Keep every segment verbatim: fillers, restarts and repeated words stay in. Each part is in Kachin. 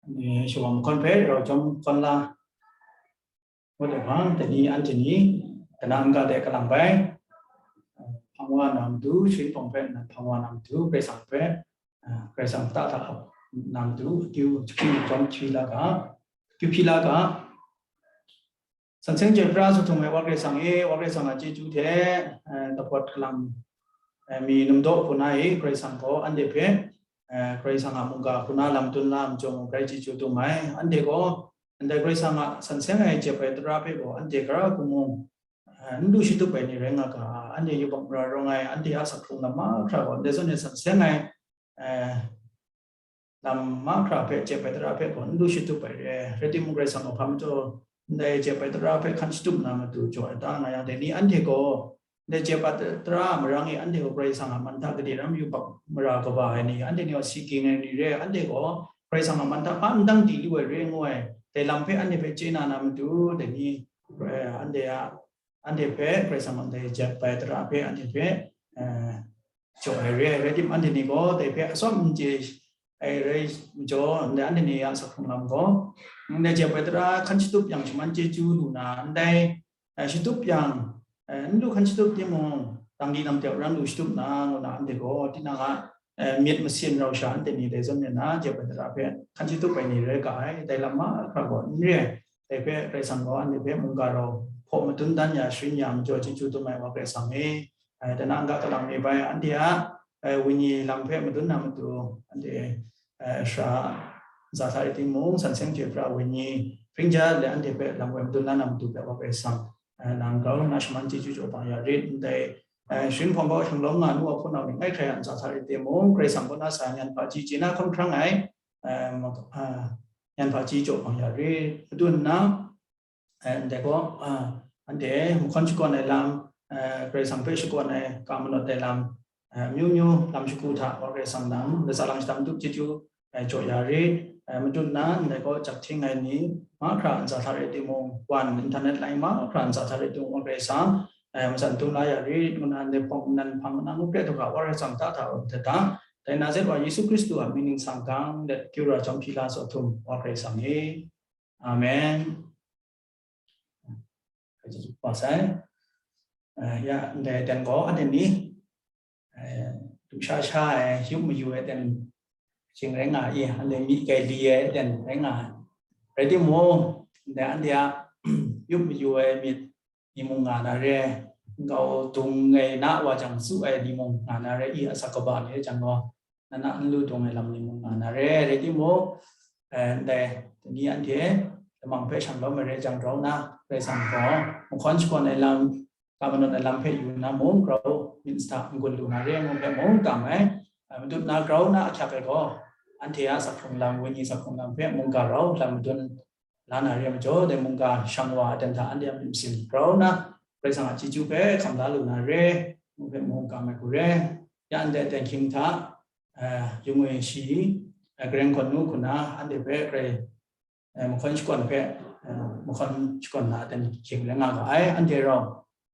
Ni shawa mahkawn hpe rau jawm kawn la. Ngut ai hpang, dai ni anhte ni, dana n-ga de kalang bai, hpang wa na matu, sharin hpawng hpe nan hpang wa na matu, Karai Kasang hpe, Karai Kasang ta hta ap na matu, akyu hkyu jawm hpyi la ga, akyu hpyi la ga. San seng chyoi pra sahtum ai Wa Karai Kasang e, Wa Karai Kasang a chyeju hte, eh, dapawt kalang, eh, mi num daw hpuna e, Karai Kasang gaw anhte hpe, eh, Karai Kasang a mungga hpuna lam dun la ai majaw mung grai chyeju dum ai. Anhte gaw, ndai Karai Kasang a san seng ai jep ai tara hpe gaw, anhte gara hku mung, eh, n lu shatup ai ni rai nga ga, anhte yubak mara rawng ai, anhte a sak hkrung lam mahkra gaw, ndai zawn e san seng ai, eh, lam mahkra hpe jep ai tara hpe gaw n lu shatup ai re, rai timung, Karai Kasang a hpa majaw ndai jep ai tara hpe hkan shatup na matu jaw ai ta nga yang, dai ni anhte gaw, ndai jep ai tara a marang e anhte gaw Karai Kasang a man hta gade ram yubak mara kaba ai ni, anhte ni gaw si ging ai ni re, anhte gaw Karai Kasang a man hta hpa ndang di lu ai re ngu ai, dai lam hpe anhte hpe chye na na matu, dai ni, eh, anhte a, anhte hpe Karai Kasang a ndai jep ai tara hpe anhte hpe, eh, jaw ai re ai, rai timung, anhte ni gaw dai hpe atsawm n chye ai rai majaw, ndai anhte ni a sak hkrung lam gaw, ndai jep ai tara hkan shatup yang shaman chyeju lu na, ndai, eh, shatup yang, eh, n lu hkan shatup timung, dang di nam tep ran lu shatup na, ngu na, anhte gaw tinang a, eh, myit masin rau sha anhte ni dai zawn e na, jep ai tara hpe hkan shatup ai ni rai ga ai, dai lam mahkra gaw n re ai. Dai hpe Karai Kasang gaw anhte hpe mungga rau hpaw madun dan ya, sharin ya majaw chyeju dum ai Wa Karai Kasang e, eh, dana n-ga kalang mi bai anhte a, eh, wenyi lam hpe madun na matu, anhte, eh, sara ntsa hta rai timung, san seng chyoi pra wenyi hpring jat le anhte hpe lam woi madun la na matu hpe Wa Karai Kasang, eh, nang grau nna shaman chyeju jaw bang ya rit, ndai, eh, sharin hpawng gaw shanglawm nga nu wa hpunau myit ngai hkrai a ntsa hta rai timung, Karai Kasang kaw na sa nyan hpaji chye na hkawm hkrang ai, eh, ma-, ah, nyan hpaji jaw bang ya rit, madun nna, eh, ndai gaw, ah, anhte mahkawn shakawn ai lam, eh, Karai Kasang hpe shakawn ai, ka manawt ai lam, eh, amyu myu lam shagu hta Wa Karai Kasang nang latsa lang shadang tup chyeju, eh, jaw ya rit, eh, madun nna, ndai gaw jak hting ai ni mahkra ntsa hta rai timung, wan, internet line mahkra ntsa hta rai timung, Wa Karai Kasang, eh, matsan dum la ya rit, ngu na ndai hpawng nnan hpang na ngu hpe hkra Wa Karai Kasang ta hta rawt hte hta, dai Nazaret wa Yesu Hkristu a mying ningsang gang let, kyu ra jawm hpyi la sahtum Wa Karai Kasang e. Amen. Wa sai. Eh, ya, ndai dan gaw, anhte ni, eh, du sha sha ai, yup mayu ai dan, shing rai nga i, anhte myi kai li ai dan rai nga ai. Rai timung, ndai anhte a yup mayu ai myit ni mung nga na re, nkau dung ai na wa jang su ai ni mung nga na re, i asak kaba ni jang gaw, na na n lu dung ai lam ni mung nga na re, rai timung, eh, ndai, dai ni anhte lamang hpe shanglawm ai re jang rau na, Karai Kasang gaw mahkawn shakawn ai lam, ka manawt ai lam hpe yu na mung, grau myit sa n-gun lu na re, ngu hpe mung tam ai. Eh, madun na grau na ahkyak ai gaw, anhte a sak hkrung lam, wenyi sak hkrung lam hpe mungga rau lam madun la na re ai majaw, dai mungga shang wa ai dan hta anhte a myit masin grau nna, Karai Kasang a chyeju hpe hkam la lu na re, ngu hpe mung kam ai hku re. Ya ndai dan hkying hta, eh, yu ngwi shi, eh, gareng gawn nu hku na, anhte hpe Karai, eh, mahkawn shakawn hpe, eh, mahkawn shakawn na dan hkying rai nga ga ai, anhte rau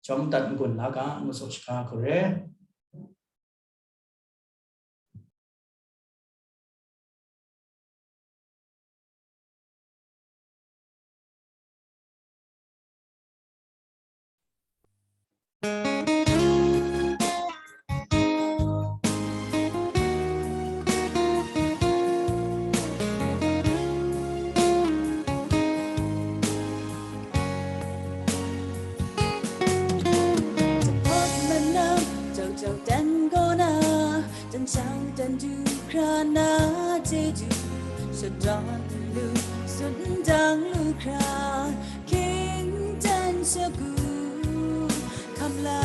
jawm dat n-gun la ga, ngu tsaw shaga hku re. Jahpawt manam jau jau dan gaw na, dan shang dan du hkra na chyeju, shadawn lu, sut ndang lu hkra, hkying dan shagu hkam la.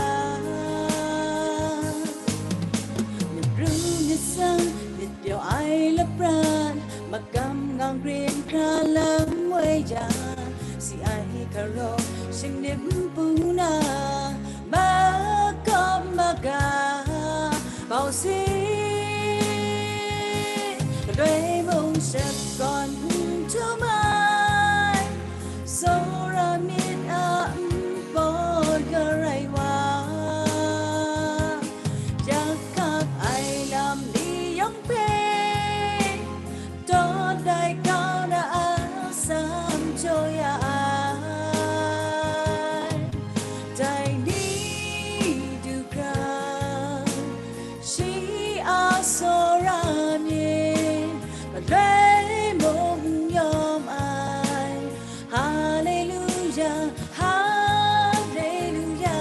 Myit ru myit tsang, myit pyaw ai lapran, magam ngang grin hkra lam woi yang, si ai hkaraw shingnim pu na, makawp maga bau si, galoi mung shakawn n htum ai, tsawra myit a npawt garai wa, yak hkak ai lam ni yawng hpe, dawt ai kau Doi mung yawm ai. Haleluya, haleluya.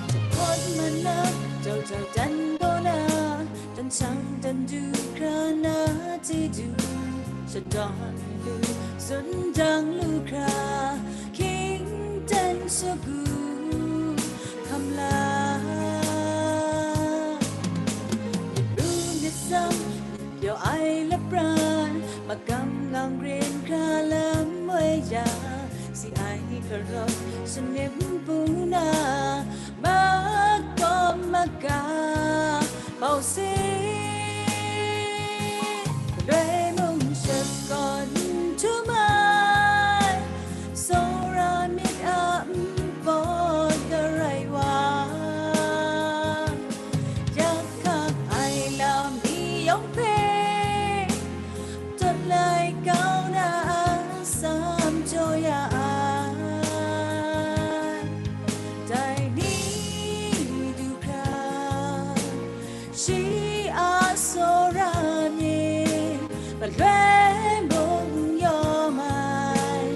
Jahpawt manang, jau jau dan gaw na, dan shang dan du hkra na chyeju, shadawn lu, zun dang lu hkra, hkying dan shagu hkam la. Myit ru myit tsam, myit pyaw ai lapran, magam ngang rin hkra lam woi ya, si ai hkaraw shanim pu na, makawp maga mau se. Galoi mung shakawn htum ai, tsawra myit a npawt garai wa, yak hkak ai lam ni yawng hpe, tawt lai kau na a atsam jaw ya ai. Dai ni du hkra, shi a tsawra myit, galoi mung yawm ai.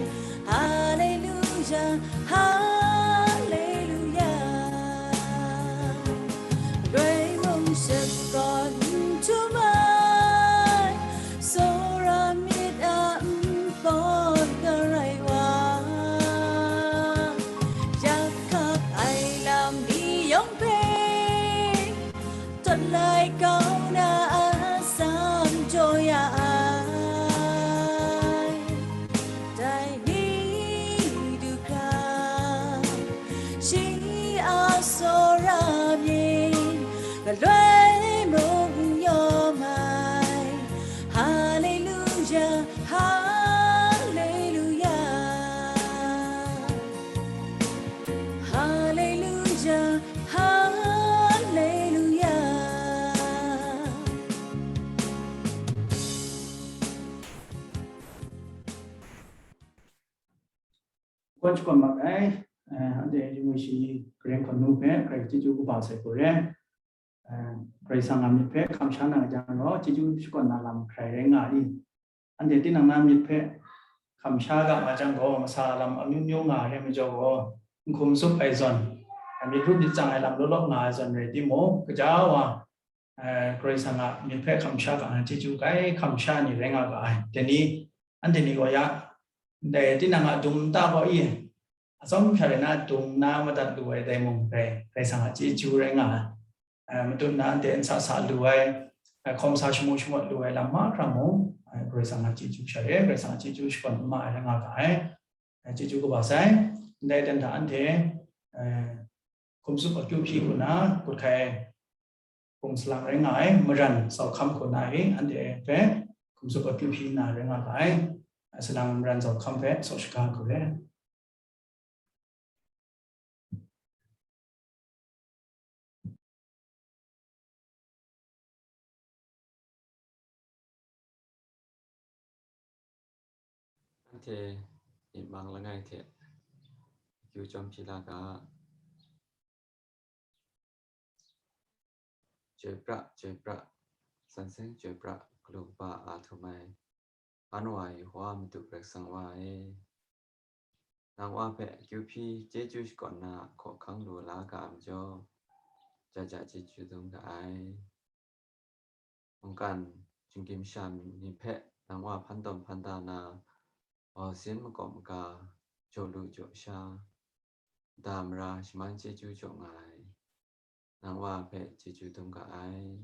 Haleluya, haleluya. Galoi mung shakawn htum ai, tsawra myit a npawt garai wa, yak hkak ai lam ni yawng hpe, tawt lai kau na a atsam jaw ya ai. Dai ni du hkra, shi a tsawra myit, galoi mung yawm ai. Haleluya, haleluya. Haleluya, haleluya. Kwan shakawn mat ai, eh, anhte yu shi ni Karai Kasang hpe, Karai chyeju kaba sai hku re. Eh, Karai Kasang a myit hpe hkam sha na jang gaw, chyeju shakawn na lam hkrai rai nga i? Anhte tinang na myit hpe hkam sha ga nga jang gaw, masa lam amyu myu nga ai re majaw gaw, n hkum tsup ai zawn, myit rup myit tsang ai lam law law nga ai zawn rai timung, gaja wa, eh, Karai Kasang a myit hpe hkam sha ga ai, chyeju grai hkam sha ni rai nga ga ai. Dai ni, anhte ni gaw ya, ndai tinang a dung nta gaw i, atsawm hkra rai na dung na madat lu ai dai mung rai, Karai Kasang a chyeju rai nga ai. Eh, matut na anhte n sa sa lu ai, eh, hkawm sa shamu shamawt lu ai lam mahkra mung, eh, Karai Kasang a chyeju sha re, Karai Kasang a chyeju shakawn n ma ai rai nga ga ai. Eh, chyeju kaba sai, ndai dan hta anhte, eh, hkum tsup akyu hpyi hku na, kut hkai hpung salang rai nga ai, maran zau hkam hku na i, anhte hpe hkum tsup akyu hpyi na rai nga ga ai. Eh, salang maran zau hkam hpe saw shaga hku re. Anhte myit mang langai hte akyu chyawm hpyi la ga. Chyoi pra, chyoi pra, san seng chyoi pra, galu kaba a htum ai, Anwa Yehowa Madu Karai Kasang Wa e, nang Wa hpe akyu hpyi chyeju shakawn na hkawhkang lu la ga ai majaw, ja ja chyeju dum ga ai. Mungkan shinggyim masha ni hpe nang Wa hpan tawn hpan da na, bau sin makawp maga, jaw lu jaw sha, nta mara shaman chyeju jaw nga ai, nang Wa hpe chyeju dum ga ai.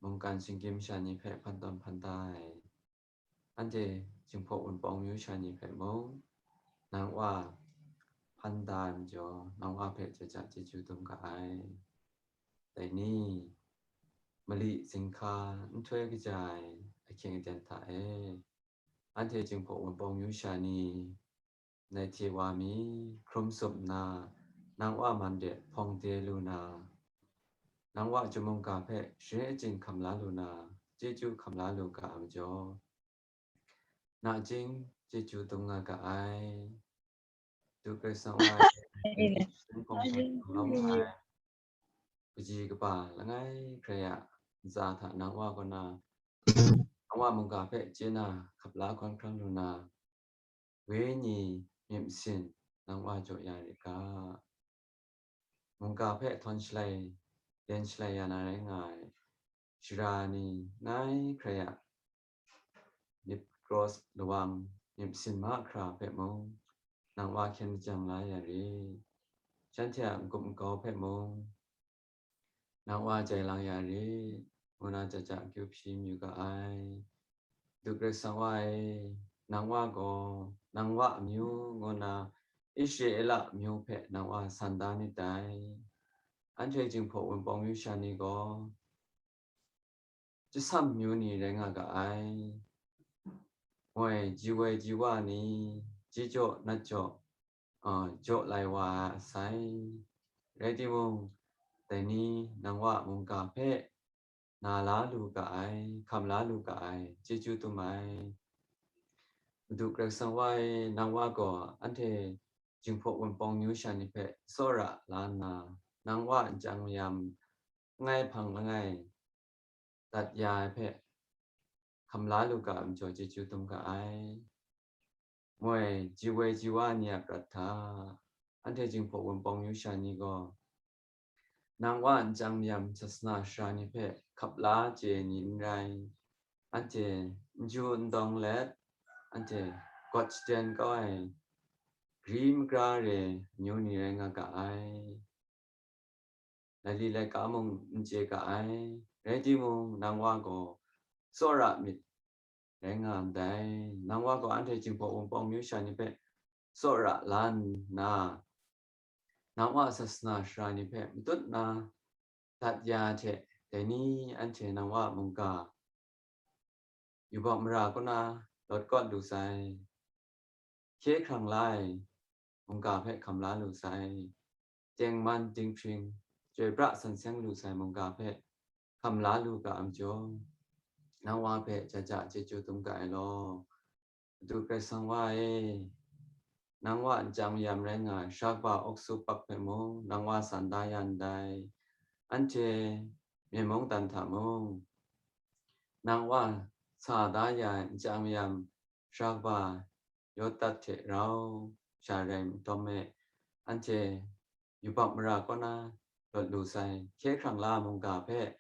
Mungkan shinggyim masha ni hpe hpan tawn hpan da ai, anhte Jinghpaw Wunpawng myu sha ni hpe mung, nang Wa hpan da ai majaw, nang Wa hpe jaja chyeju dum ga ai. Dai ni, mali zinghka nhtoi kaja ai ahkying aten hta e, anhte Jinghpaw Wunpawng myu sha ni, ndai hte wa mi hkrum tsup nna, nang Wa man de hpawng de lu na, nang Wa chyum mungga hpe sharin achyin hkam la lu na, chyeju hkam la lu ga a majaw, nachying chyeju dum nga ga ai. Du Karai Kasang Wa e, Amen. Kaji kaba langai hkrai a ntsa hta nang Wa kaw na, nang Wa mungga hpe chye na hkap la hkawn hkrang lu na, wenyi myit masin nang Wa jaw ya rit ga. Mungga hpe htawn shalai, len shalai ya na rai nga ai shara ni ngai hkrai a, myit cross lawang, myit masin mahkra hpe mung, nang Wa hkyen lajang la ya rit. Shanhte a n-gup n-gau hpe mung, nang Wa jai lang ya rit, ngu na ja ja akyu hpyi mayu ga ai. Du Karai Kasang Wa e, nang Wa gaw, nang Wa amyu ngu na Israela amyu hpe nang Wa san da nit dai. Anhte Jinghpaw Wunpawng myu sha ni gaw, chyasam amyu ni rai nga ga ai. Moi, ji woi ji wa ni, ji jaw nat jaw, a, jaw lai wa ai asai. Rai timung, dai ni nang Wa mungga hpe na la lu ga ai, hkam la lu ga ai, chyeju dum ai. Madu Karai Kasang Wa e, nang Wa gaw anhte Jinghpaw Wunpawng myu sha ni hpe tsawra la nna, nang Wa nchyang mayam langai hpang langai dat ya ai hpe hkam la lu ga ai majaw chyeju dum ga ai. Moi, ji woi ji wa ni a prat hta, anhte Jinghpaw Wunpawng myu sha ni gaw, nang Wa nchyang mayam sasana sara ni hpe hkap la chye ai ni n rai, anhte n ju n dawng let, anhte gawt shaden kau ai gari magra re amyu ni rai nga ga ai. Laili laika mung n chye ga ai. Rai timung, nang Wa gaw tsawra myit rai nga ndai. Nang Wa gaw anhte Jinghpaw Wunpawng myu sha ni hpe tsawra la nna, nang Wa sasana sara ni hpe matut na dat ya hte, dai ni anhte nang Wa mungga yubak mara kaw na lawt kawt lu sai, hkye hkrang la ai mungga hpe hkam la lu sai, tengman dinghpring chyoi pra san seng lu sai mungga hpe hkam la lu ga ai majaw, nang Wa hpe ja ja chyeju dum ga ai law. Madu Karai Kasang Wa e, nang Wa nchyang mayam rai nga ai, sara kaba Auk Su Pak hpe mung nang Wa san da ya ndai. Anhte myen mung dan hta mung, nang Wa sa da ya ai nchyang mayam sara kaba Yotat hte rau sha rai myit dawm e, anhte yubak mara kaw na lawt lu sai, hkye hkrang la mungga hpe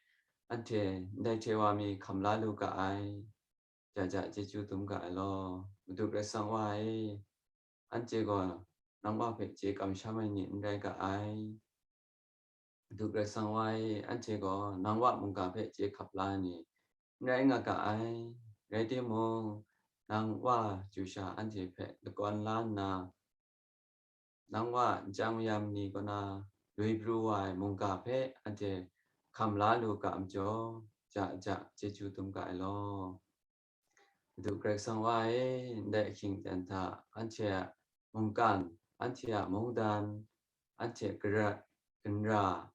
anhte ndai hte wa mi hkam la lu ga ai. Ja ja chyeju dum ga ai law. Madu Karai Kasang Wa e, anhte gaw nang Wa hpe chye kamsham ai ni n rai ga ai. Madu Karai Kasang Wa e, anhte gaw nang Wa mungga hpe chye hkap la ai ni n rai nga ga ai. Rai timung, nang Wa chyu sha anhte hpe lakawn la nna, nang Wa nchyang mayam ni kaw na lui pru wa ai mungga hpe anhte hkam la lu ga ai majaw, ja ja chyeju dum ga ai law. Madu Karai Kasang Wa e, ndai ahkying aten hta anhte a mungkan, anhte a mungdan, anhte garat, ginra,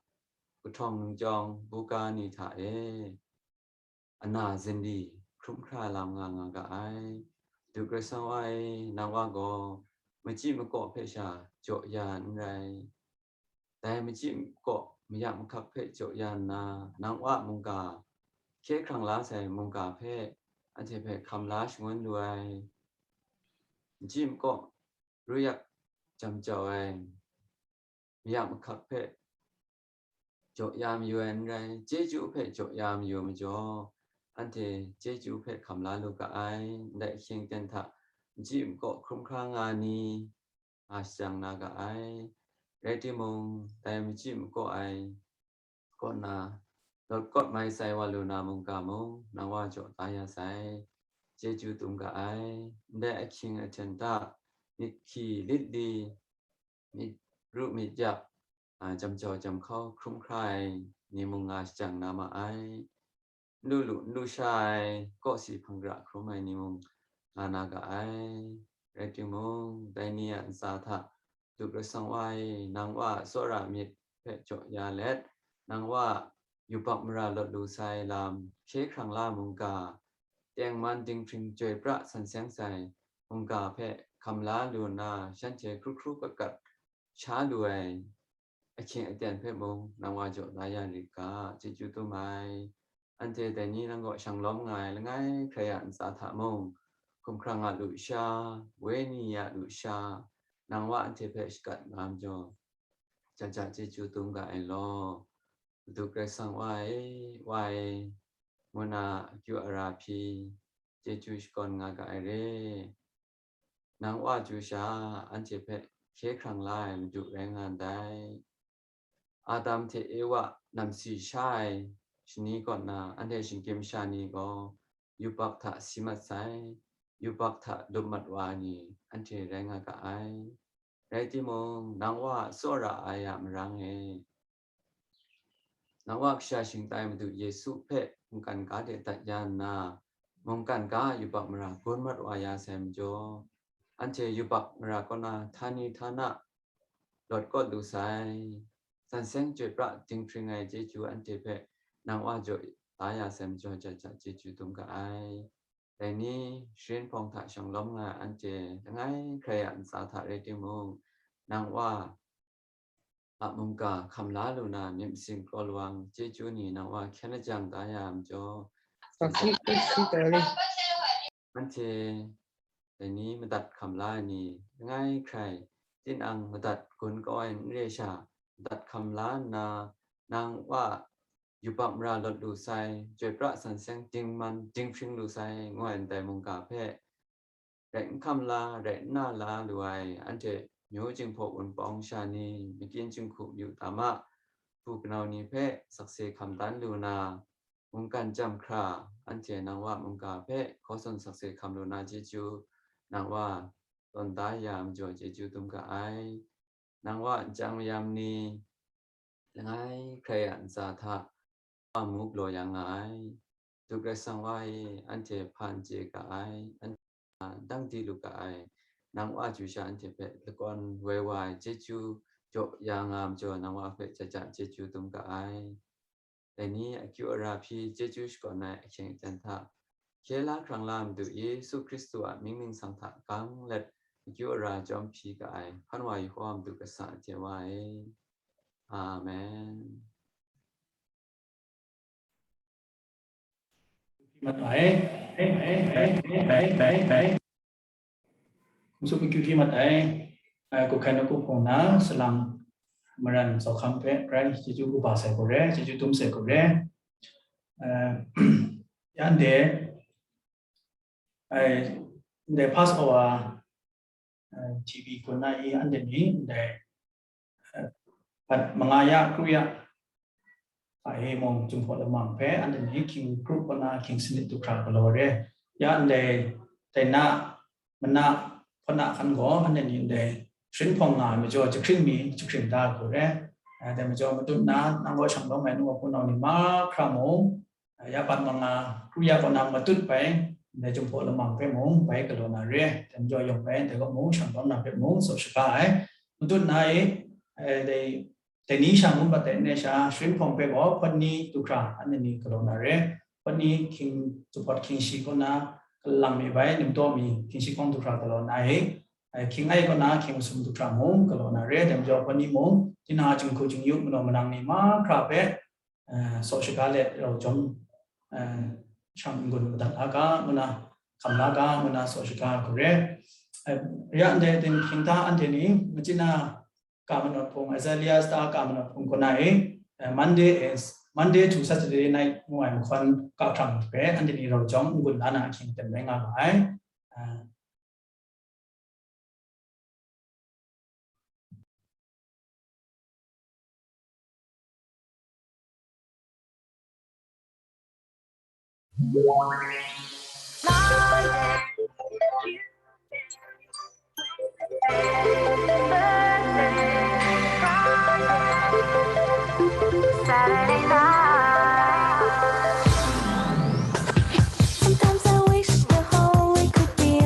kahtawng ningchyawng, buga ni hta e, ana zinli hkrum hkra lam nga nga ga ai. Madu Karai Kasang Wa e, nang Wa gaw machyi makaw hpe sha jaw ya n rai. Dai machyi makaw, mayak mahkak hpe jaw ya nna, nang Wa mungga, hkye hkrang la sai mungga hpe anhte hpe hkam la shangun lu ai. Machyi makaw, ruyak jam jau ai, mayak mahkak hpe jaw ya mayu ai n rai, chyeju hpe jaw ya mayu majaw, anhte chyeju hpe hkam la lu ga ai. Ndai ahkying aten hta machyi makaw hkrum hkra nga ni, nga shajang na ga ai. Rai timung, dai machyi makaw ai kaw na, lawt kawt mai sai wa lu na mungga mung, nang Wa jaw da ya sai, chyeju dum ga ai. Ndai ahkying aten hta, myit hkyi lit li, myit ru myit yak, a, jam jau jam hkau hkrum hkra ai ni mung nga shajang na ma ai. N lu lu, n lu sha ai, kawsi hpang gara hkrum ai ni mung nga na ga ai. Rai timung, dai ni a ntsa hta, Madu Karai Kasang Wa e, nang Wa a tsawra myit hpe jaw ya let, nang Wa a yubak mara lawt lu sai lam, hkye hkrang la mungga, tengman dinghpring chyoi pra san seng sai mungga hpe hkam la lu nna, shanhte hkru hkru kat kat sha lu ai ahkying aten hpe mung nang Wa jaw la ya rit ga, chyeju dum ai. Anhte dai ni nang kaw shang lawm nga ai langai hkrai a ntsa hta mung, hkumhkrang a lusha, wenyi a lusha, nang Wa anhte hpe shakat nga majaw, jaja chyeju dum ga ai law. Madu Karai Kasang Wa e, Wa e, ngu na akyu ara hpyi, chyeju shakawn nga ga ai re. Nang Wa chyu sha, anhte hpe hkye hkrang la ai Madu rai nga ndai. Adam hte Ewa namsi sha ai shani kaw na, anhte shinggyim sha ni gaw yubak hta si mat sai, yubak hta lup mat wa ai ni, anhte rai nga ga ai. Rai timung, nang Wa a tsawra ai a marang e, nang Wa kasha shingtai Madu Yesu hpe mungkan ga de dat ya nna, mungkan ga a yubak mara gun mat wa ya sai majaw, anhte yubak mara kaw na htani htana lawt kawt lu sai, san seng chyoi pra dinghpring ai chyeju anhte hpe nang Wa jaw la ya sai majaw, jaja chyeju dum ga ai. Dai ni sharin hpawng hta shang lawm nga ai anhte langai hkrai a ntsa hta rai timung, nang Wa a mungga hkam la lu na myit masin kraw lawang chyeju ni nang Wa hkyen lajang da ya majaw, Sakhi kusi tare. Anhte dai ni madat hkam la ai ni langai hkrai, tinang madat gun kau ai n re sha, madat hkam la nna, nang Wa yubak mara lawt lu sai, chyoi pra san seng dingman dinghpring lu sai, ngu ai ndai mungga hpe rai n hkam la, rai n na la lu ai, anhte myu Jinghpaw Wunpawng sha ni, makyin jinghku myu tama, hpu kanau ni hpe sakse hkam dan lu na, mungkan chyam hkra, anhte nang Wa mungga hpe hkaw tsun sakse hkam lu na chyeju, nang Wa tawn da ya majaw chyeju dum ga ai. Nang Wa nchyang mayam ni, langai hkrai a ntsa hta, Wa mu galaw ya nga ai. Madu Karai Kasang Wa e, anhte hpa n chye ga ai, anhte dang di lu ga ai. Nang Wa chyu sha anhte hpe lakawn woi wa ai chyeju jaw ya nga majaw, nang Wa hpe jaja chyeju dum ga ai. Dai ni akyu ara hpyi chyeju shakawn ai ahkying aten hta, hkye la hkrang la Madu Yesu Hkristu a mying ningsang hta gang let akyu ara jawm hpyi ga ai, hpan wa Yehowa Madu Kasa a hte wa e. Amen. Mat ai, ai, ai, ai, ai, ai, ai. Hkum tsup akyu hpyi mat ai, ai, Kuhkai Nawku Hpung na salang maran Zauhkam hpe grai chyeju kaba sai gaw re, chyeju dum sai gaw re. Eh, ya ndai, ai, ndai Passover, eh, T V kun na i anhte ni ndai, eh, pat manga ya kru ya, a e mung Jinghpaw Lamang hpe anhte ni hkying kru kaw na hkying sanit du hkra galaw re. Ya ndai, dai na, mana, hkaw na hkan gaw anhte ni ndai sharin hpawng nga ai majaw, jahkring mi jahkring da ai hku re. Eh, dai majaw, matut na nang kaw shang lawm ai nu wa hpunau ni mahkra mung, eh, ya pat manga kru ya kaw na matut bai, ndai Jinghpaw Lamang hpe mung bai galaw na re. Dai majaw, yawng bai ndai kaw mung shang lawm na hpe mung tsaw shaga ai. Matut na e, eh, dai, dai ni sha ngu mat dai n rai sha, sharin hpawng hpe gaw hpawt ni du hkra anhte ni galaw na re. Hpawt ni hkying, zuphpawt hkying shi kaw na, kalang mi bai, nimtaw mi hkying shi hkawng du hkra galaw na e, eh, hkying ai kaw na hkying masum du hkra mung galaw na re. Dai majaw, hpawt ni mung, tinang a jinghku jingyu manaw manang ni mahkra hpe, eh, tsaw shaga let rau jawm, eh, shang n-gun madat la ga, ngu na, hkam la ga, ngu na tsaw shaga ai hku re. Eh, ya ndai dinghpring hta anhte ni, machyin na ka manawt hpung, Azalea Star ka manawt hpung kaw na e, eh, Monday is, Monday to Saturday night ngu ai mahkawn kahkrang hpe anhte ni rau jawm n-gun la na ahkying aten rai nga ga ai. Eh, Saturday night. Sometimes I wish the whole week could be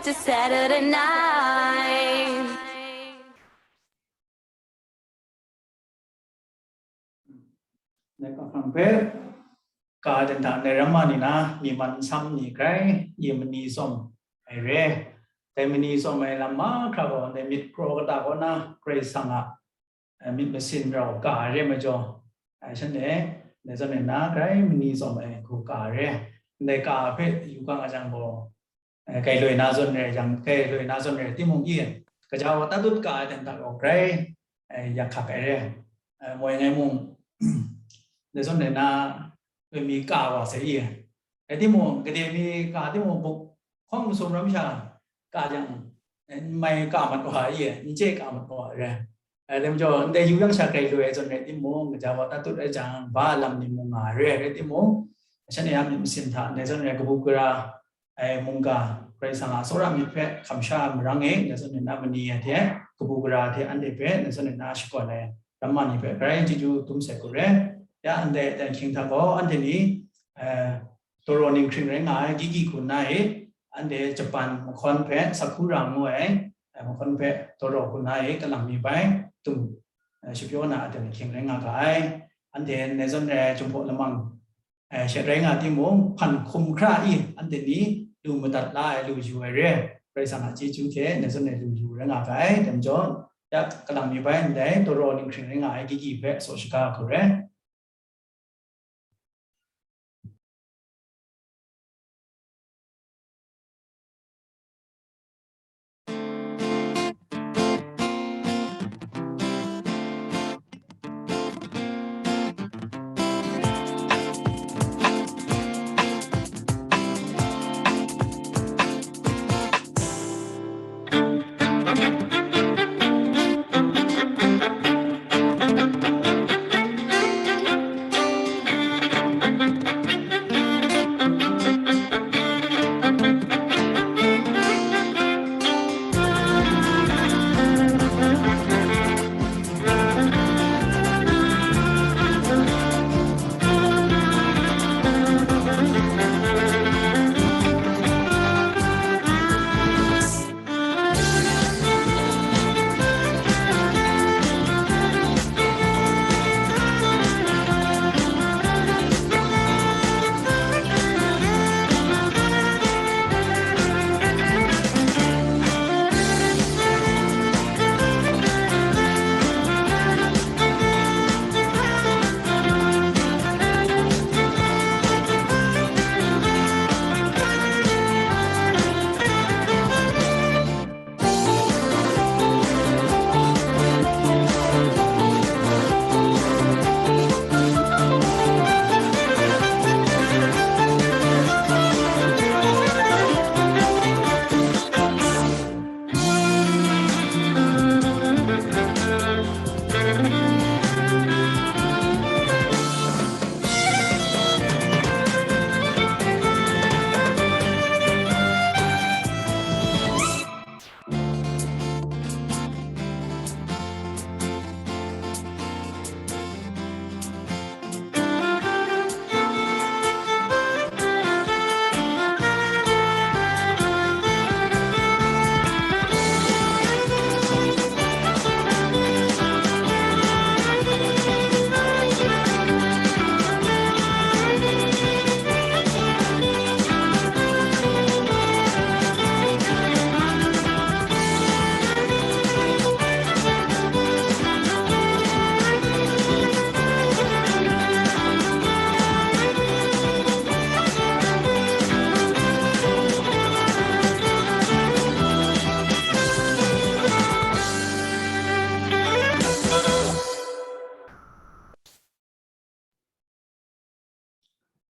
to Saturday night. Dai kahpang hpe, ka ai dan hta ndai ramma ni na, myi man nsam ni grai, ye mani tsawm ai re. Dai mani tsawm ai lam mahkra gaw, ndai myit kraw kata kaw na, Karai Kasang a, eh, myit masin rau ka ai re majaw, eh, shanhte, ndai zawn e na, grai mani tsawm ai hku ka ai re. Ndai ka hpe yu ga nga jang gaw, eh, gailoi na zawn rai yang, gailoi na zawn rai timung i, kaja wa tatut ka ai dan hta gaw grai, eh, yak hkak ai re. Eh, moi ngai mung, dai zawn rai na, mi ka wa sai i. Rai timung, gade mi ka timung, buk hkawng masum ram sha ka jang, eh, n mai ka mat wa i, n chye ka mat wa re. Eh, dai majaw, ndai yu yang sha gailoi ai zawn rai timung, kaja wa tatut ai jang, ba lam ni mung nga ai re, rai timung, shanhte a myit masin hta, ndai zawn rai kabu gara, ai mungga, Karai Kasang a tsawra myit hpe hkamsha marang e, ndai zawn na mani ai hte, kabu gara hte anhte hpe, ndai zawn na shakawn ai ramma ni hpe grai chyeju dum sai hku re. Ya, ndai dan hkying hta gaw, anhte ni, eh, Dawraw Ninghkring rai nga ai, Gigi hku nna e, anhte Japan mahkawn hpe Sakura ngu ai, eh, mahkawn hpe Dawraw hku nna e, kalang mi bai tum, eh, shapyaw na a dan ahkying rai nga ga ai. Anhte ndai zawn rai Jinghpaw lamang, eh, shet rai nga timung, hpan hkum hkra i anhte ni lu madat la ai, lu yu ai re. Karai Kasang a chyeju hte ndai zawn rai lu yu rai nga ga ai. Dai majaw, ya kalang mi bai ndai Dawraw Ninghkring rai nga ai Gigi hpe saw shaga hku re.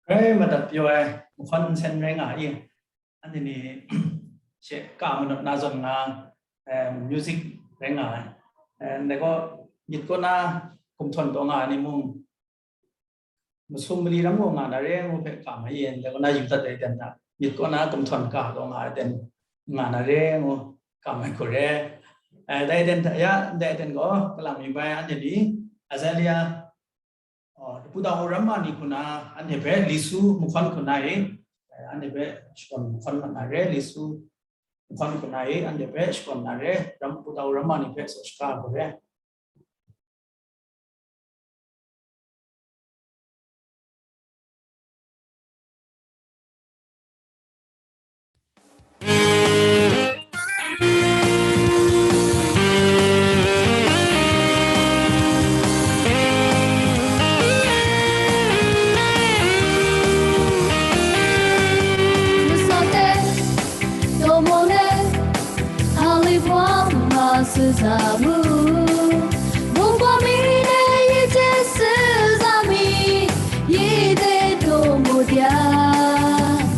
Grai madat pyaw ai mahkawn nsen rai nga i, anhte ni she ka manawt na zawn nga, eh, music rai nga ai. Eh, ndai gaw myit kaw na gumhtawn taw nga ai ni mung, masum mali ram gaw nga na re ngu hpe ka mai yen, dai kaw na yu dat ai ten hta, myit kaw na gumhtawn ka taw nga ai ten nga na re ngu ka mai hku re. Eh, dai ten hta, ya, dai ten gaw kalang mi bai anhte ni Azalea, oh, Dapu Dawu ramma ni hku na, anhte hpe Lisu mahkawn hku na e, eh, anhte hpe shakawn mahkawn mat na re, Lisu Nhkwan hkuna e anhte hpe shakawn na re, ram, wudau ramma ni hpe sa shaga ai re.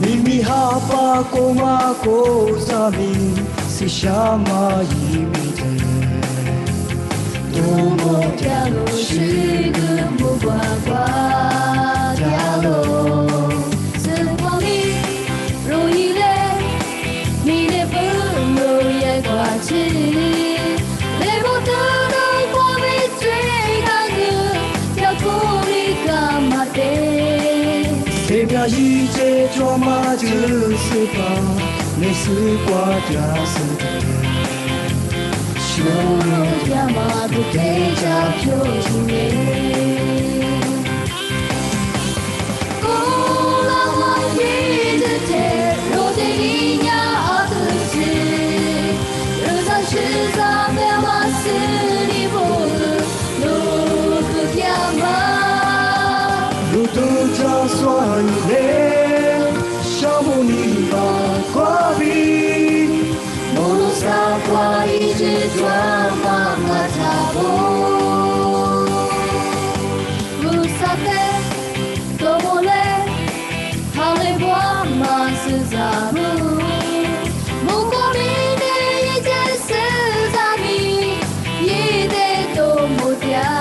Mimi hapa koma ko za mi, sisha ma yi mi te. Domo dialo shigu mu gwa gwa dialo. Singkwami ro yi le, mi le pu lo ye gwa chi. Le mo tu lo kwa mi tui ka gu, ya ku mi ka ma te. Semya yi je chwa ma ju su pa, ne su kwa ja su te. Shuru ya ma du te ja pyo ji ne. Ko la ma ye de te, ro de ni nya a tu te. Ru sa shi sa me ma si ni bo. Lu tu kya ma. Lu tu ja swa yu le, sha mu ni ba kwa bi. Mu lu sa kwa i ji jwa ma ma ta bo. Lu sa te, to mo le, ha le bwa ma si za mu. Mungkwa mi de yi je se za mi, yi de to mo tia.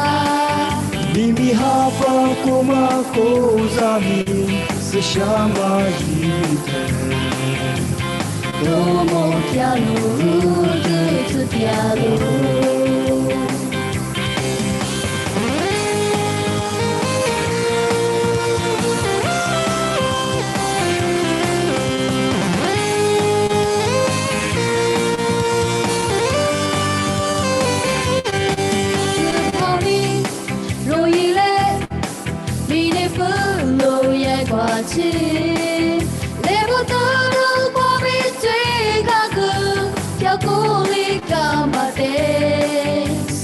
Mimi hapa koma ko za mi, sisha ma yi te. To mo tia lo, ru tu tu tia lo.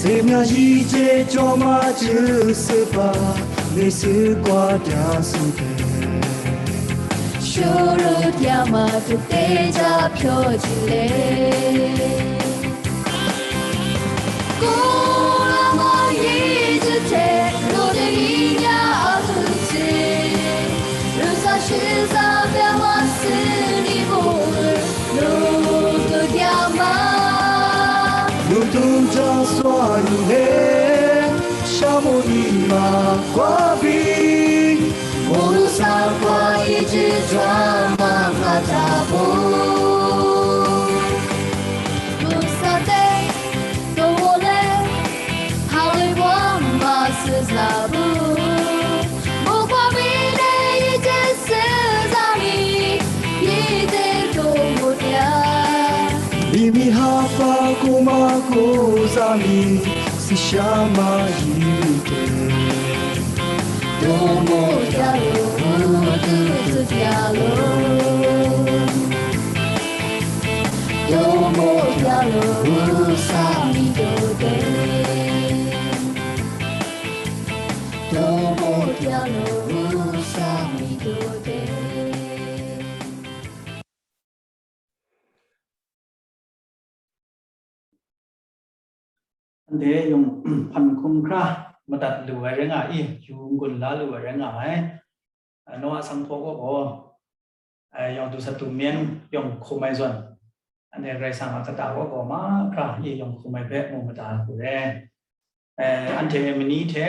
Semya yi je choma ju su pa, le su kwa da su pe. Shuru ya ma tu te ja pyo ji le. Ko la ma yi ju te, ro de yi nya a tu te. Ru sa shi sa pya ma si ni bu, lu tu ya ma. Lu tu ja swa yu he, sha mo ni ma kwa bi. Mo lu sa kwa i ji jwa ma nga ta bo. Lu sa te, to wo le, ha le wa ma si za bu. Mo kwa mi le i je si za mi, i de to mo ya. Mimi hapa kuma ko za mi, si sha ma yi mi te. Domo ya lo, tu tu ya lo. Domo ya lo, sa mi do de. Domo ya lo, sa mi do de. Anhte yawng hpan hkum hkra madat lu ai rai nga i, yu n-gun la lu ai rai nga ai. Noa sanghpaw kaw gaw, yawng du sat du men yawng hkum ai zawn, anhte Karai Kasang a kata kaw gaw mahkra i yawng hkum ai hpe mu mada lu ai. Eh, anhte mani hte,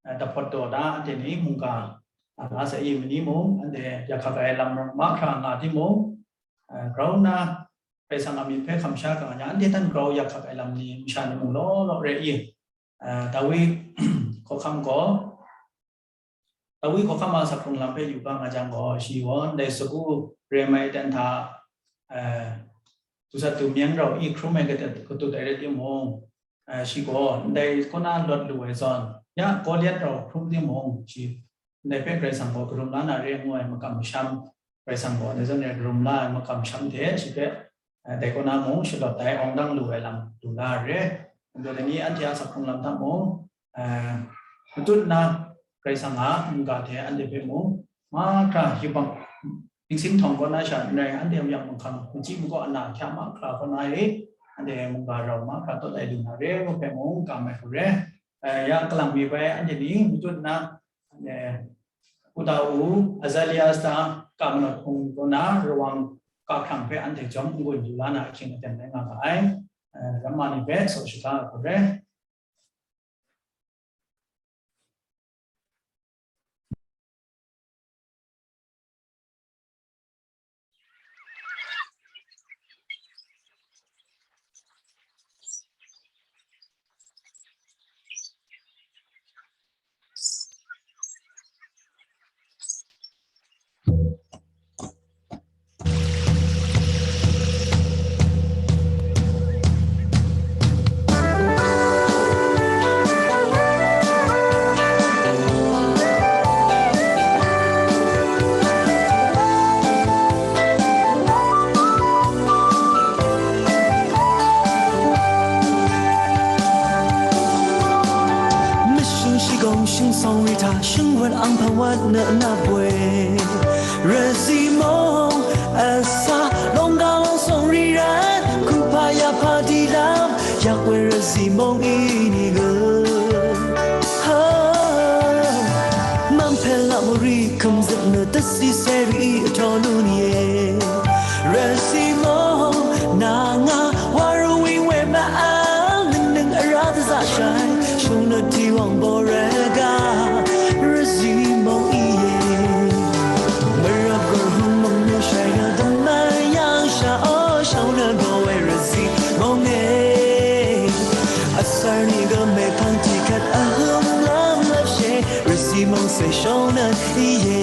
eh, dahpawt daw da, anhte ni mungga, ah, la sa i mani mung, anhte yak hkak ai lam mahkra nga timung, eh, grau nna, Karai Kasang a myit hpe hkam sha kang nga, anhte htan grau yak hkak ai lam ni masha ni mung law law re i, eh, Dawi hkawhkam gaw, Dawi hkawhkam a sak hkrung lam hpe yu ga nga jang gaw, shi gaw ndai sagu re mai dan hta, eh, dusat dumyeng rau i hkrum ai kata katut ai rai timung, eh, shi gaw ndai kaw na lawt lu ai zawn, ya Goliat rau hkrum timung, shi ndai hpe Karai Kasang gaw karum la na re ngu ai makam masham, Karai Kasang gaw dai zawn re karum la ai makam masham hte shi hpe, eh, dai kaw na mung shalawt ai, awng dang lu ai lam lu la ai re. Nang dai ni anhte a sak hkrung lam hta mung, eh, matut nna Karai Kasang a mungga hte anhte hpe mung mahkra yubak, ningsin htawng kaw na sha n rai, anhte a yak mahkang, machyi makaw ana hkya mahkra kaw na e, anhte mungga rau mahkra tawt ai lu na re, ngu hpe mung kam ai hku re. Eh, ya kalang mi bai anhte ni matut nna, eh, Pu Tau, Azalias ta, Kamanawt hpung kaw na rawang kahkrang hpe anhte jawm n-gun yu la na ahkying aten rai nga ga ai. Eh, ramma ni hpe saw shada ai hku re. မရှုံးရှိကုန်ရှုံးဆောင်ရထားရှုံးဝတ်အောင်ဖန်ဝတ်နဲ့အနပ်ွယ်ရစီမုံအစာလောင်ကလောင်ဆောင်ရထားခုဖာရဖာဒီလမ်း Yak we razi mong ini ge. Ha, man pela muri kum zip na tasi seri atonu ni e. Razi mong na nga waru wing we ma a ning ning ara ta za shai. Shung na ti wang bo re ga. Razi mong i e. Mara gur hum mong no shai na dang na yang sha o shung na bo we razi mong e. Asar ni ga me pang ti kat ahum lam lap she. Razi mong se shung na i e.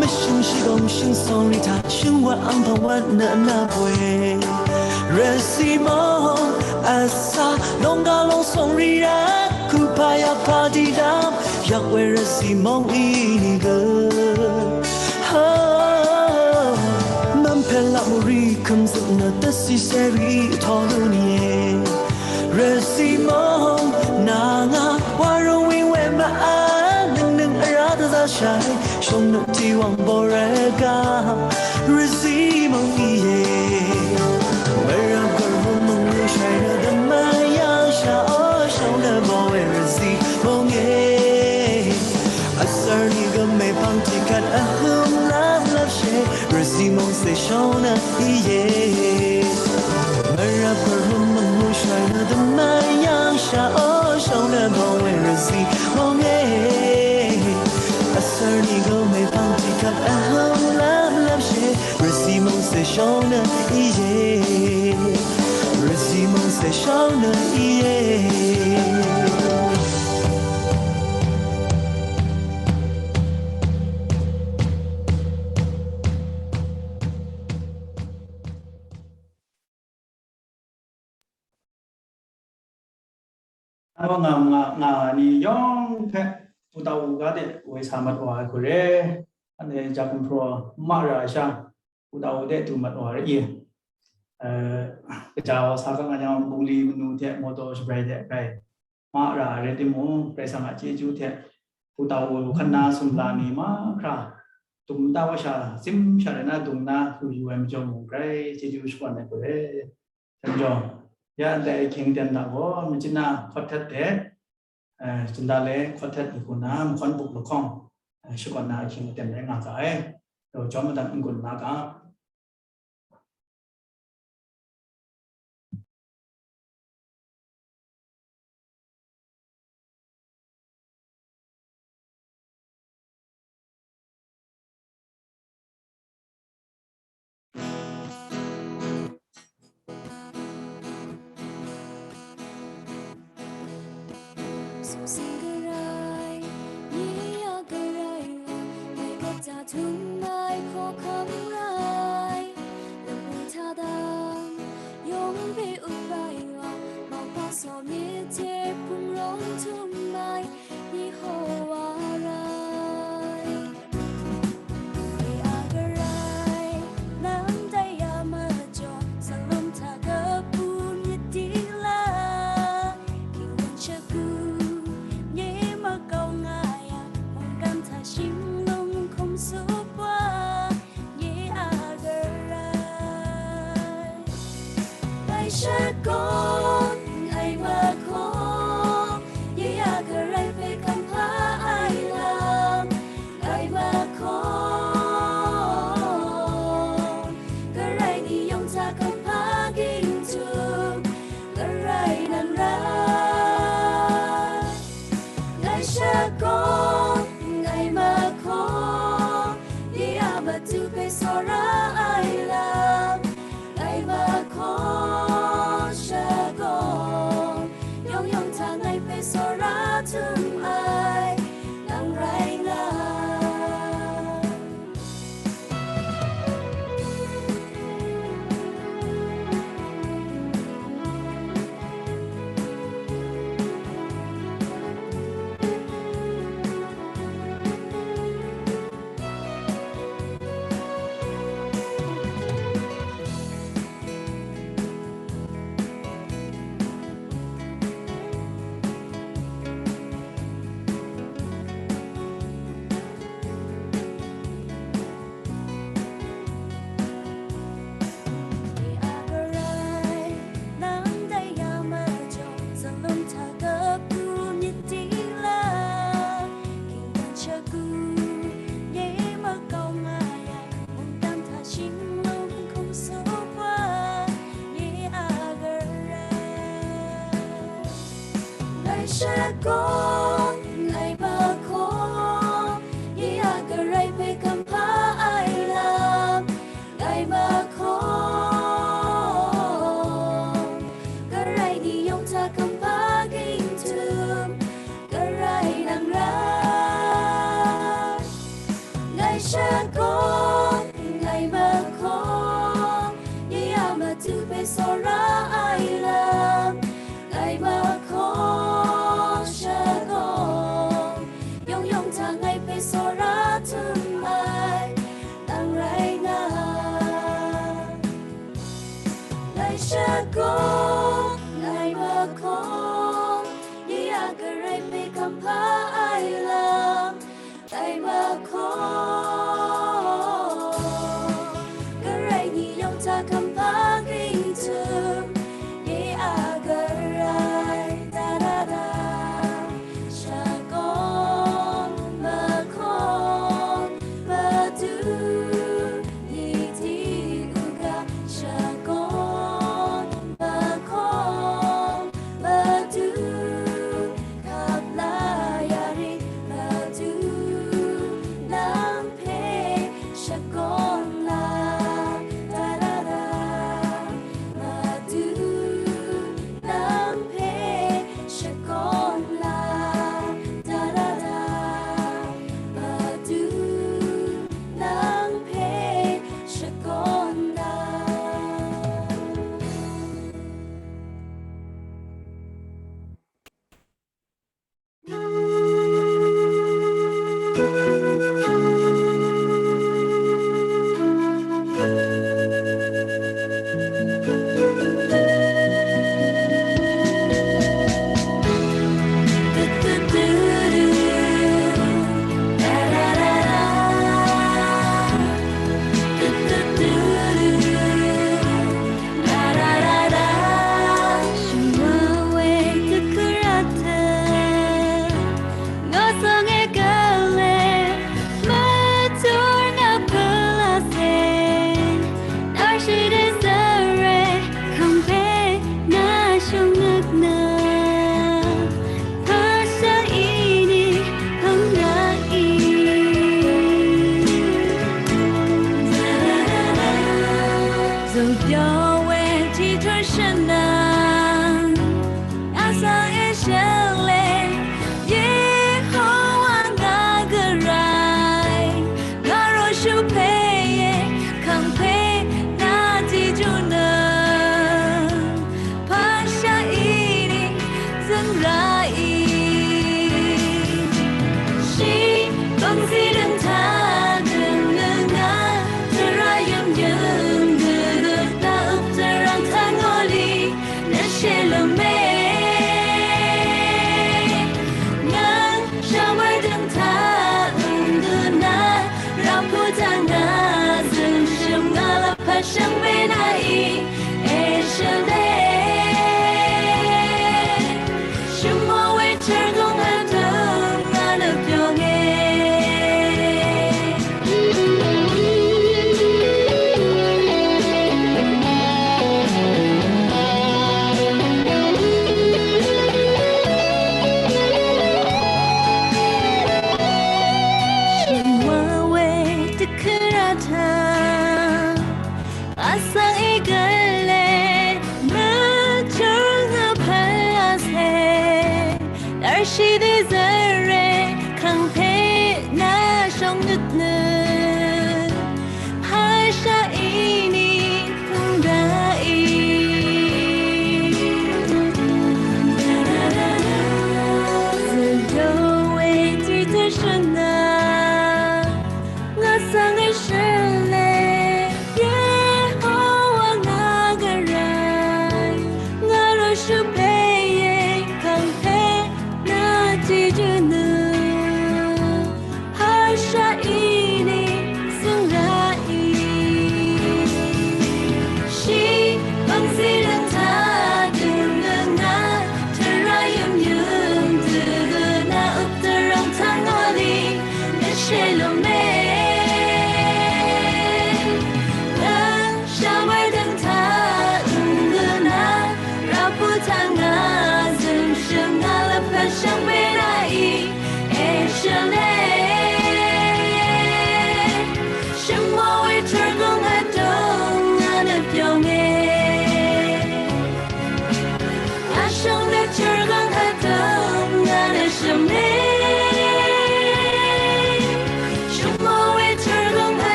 မရှုံးရှိသောမရှုံးဆောင်ရထားရှုံးဝတ်အောင်ဘဝနအနာပွဲရစီမောအစာလုံးကလုံးဆောင်ရရခုဖာရဖာတီတမ်း Yak we razi mong ini ge. Ha, man pela muri kum zip na tasi seri tolu ni e. Razi mong na nga waru wing we ma a ning ning ara ta za shai. Shung nu ti wang bo re ga. Razi mong i e. Mara gur hum mong nu shai na dam ma yang sha o shung na bo we razi mong e. Asar ni ga me pang ti kat ahum lap lap she. Razi mong se shung na i e. Mara gur hum mong nu shai na dam ma yang sha o shung na bo we razi mong e. Asar ni ga me pang ti kat ahum lap lap she. Razi mong se shung na i e. Razi mong se shung na i e. Nga, nga, nga ni yawng hpe Pu Tau ga de woi sa mat wa ai hku re, anhte ja gumhpraw n ma ra ai sha, Pu Tau de du mat wa ai re i, eh, kaja wa sa kang a yang, bungli manu hte mawtaw shabrai de grai ma ra ai rai timung, Karai Kasang a chyeju hte Pu Tau hkan na sumla ni mahkra, tum ta wa sha, sim sha rai na dung na, du yu ai majaw mung, grai chyeju shakawn ai hku re. Hten jaw, ya ndai ahkying aten hta gaw, Myitkyina hkawt htet de, eh, Jindal e hkawt htet lu hku na, mahkawn buk lahkawng, eh, shakawn na ahkying aten rai nga ga ai. Daw jawm madat n-gun nga ga. Sumsing Karai, nye a Karai wa, ngai kaja htum ai hkawhkam rai. Lamu hta dang, yawng hpe up ai wa, mauhpa saw myit hte hpung rawng htum ai, Yehowa rai. Nye a Karai, nang dai ya majaw, salum hta kabu myit di la, hkying shagu, nye makau nga ya, mungkan hta shinglung hkum sup wa, nye a Karai. Ngai shakawn, ngai mahkaw, nye a Karai hpe kamhpa ai lam, ngai mahkaw, Karai ni yawng hta kamhpa ging htum, Karai nang rai. Ngai shakawn, ngai mahkaw, nye a matu hpe tsawra ai lam, ngai mahkaw shakawn, yawng yawng hta ngai hpe tsawra htum ai, nang rai nga.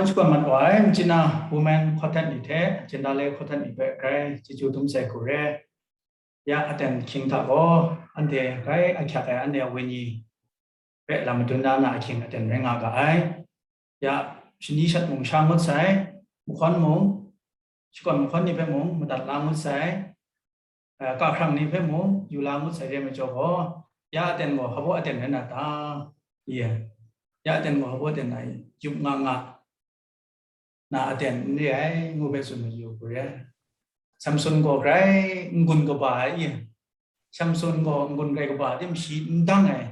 Shakawn mat wa ai, Machina Women Quartet ni hte Jindale Quartet ni hpe grai chyeju dum sai hku re. Ya aten hkying hta gaw, anhte grai ahkyak ai anhte a wenyi hpe lam madun na na ahkying aten rai nga ga ai. Ya shani shat mung sha ngut sai, mahkawn mung, shakawn mahkawn ni hpe mung madat la ngut sai, eh, kahkrang ni hpe mung yu la ngut sai re ai majaw gaw, ya aten gaw hpabaw aten rai na ta? Ye, ya aten gaw hpabaw aten ai, yup nga nga na aten n re ai, ngu hpe tsun mayu hku re. Samson gaw grai n-gun kaba ai, ye, Samson gaw n-gun grai kaba tim shi n dang ai,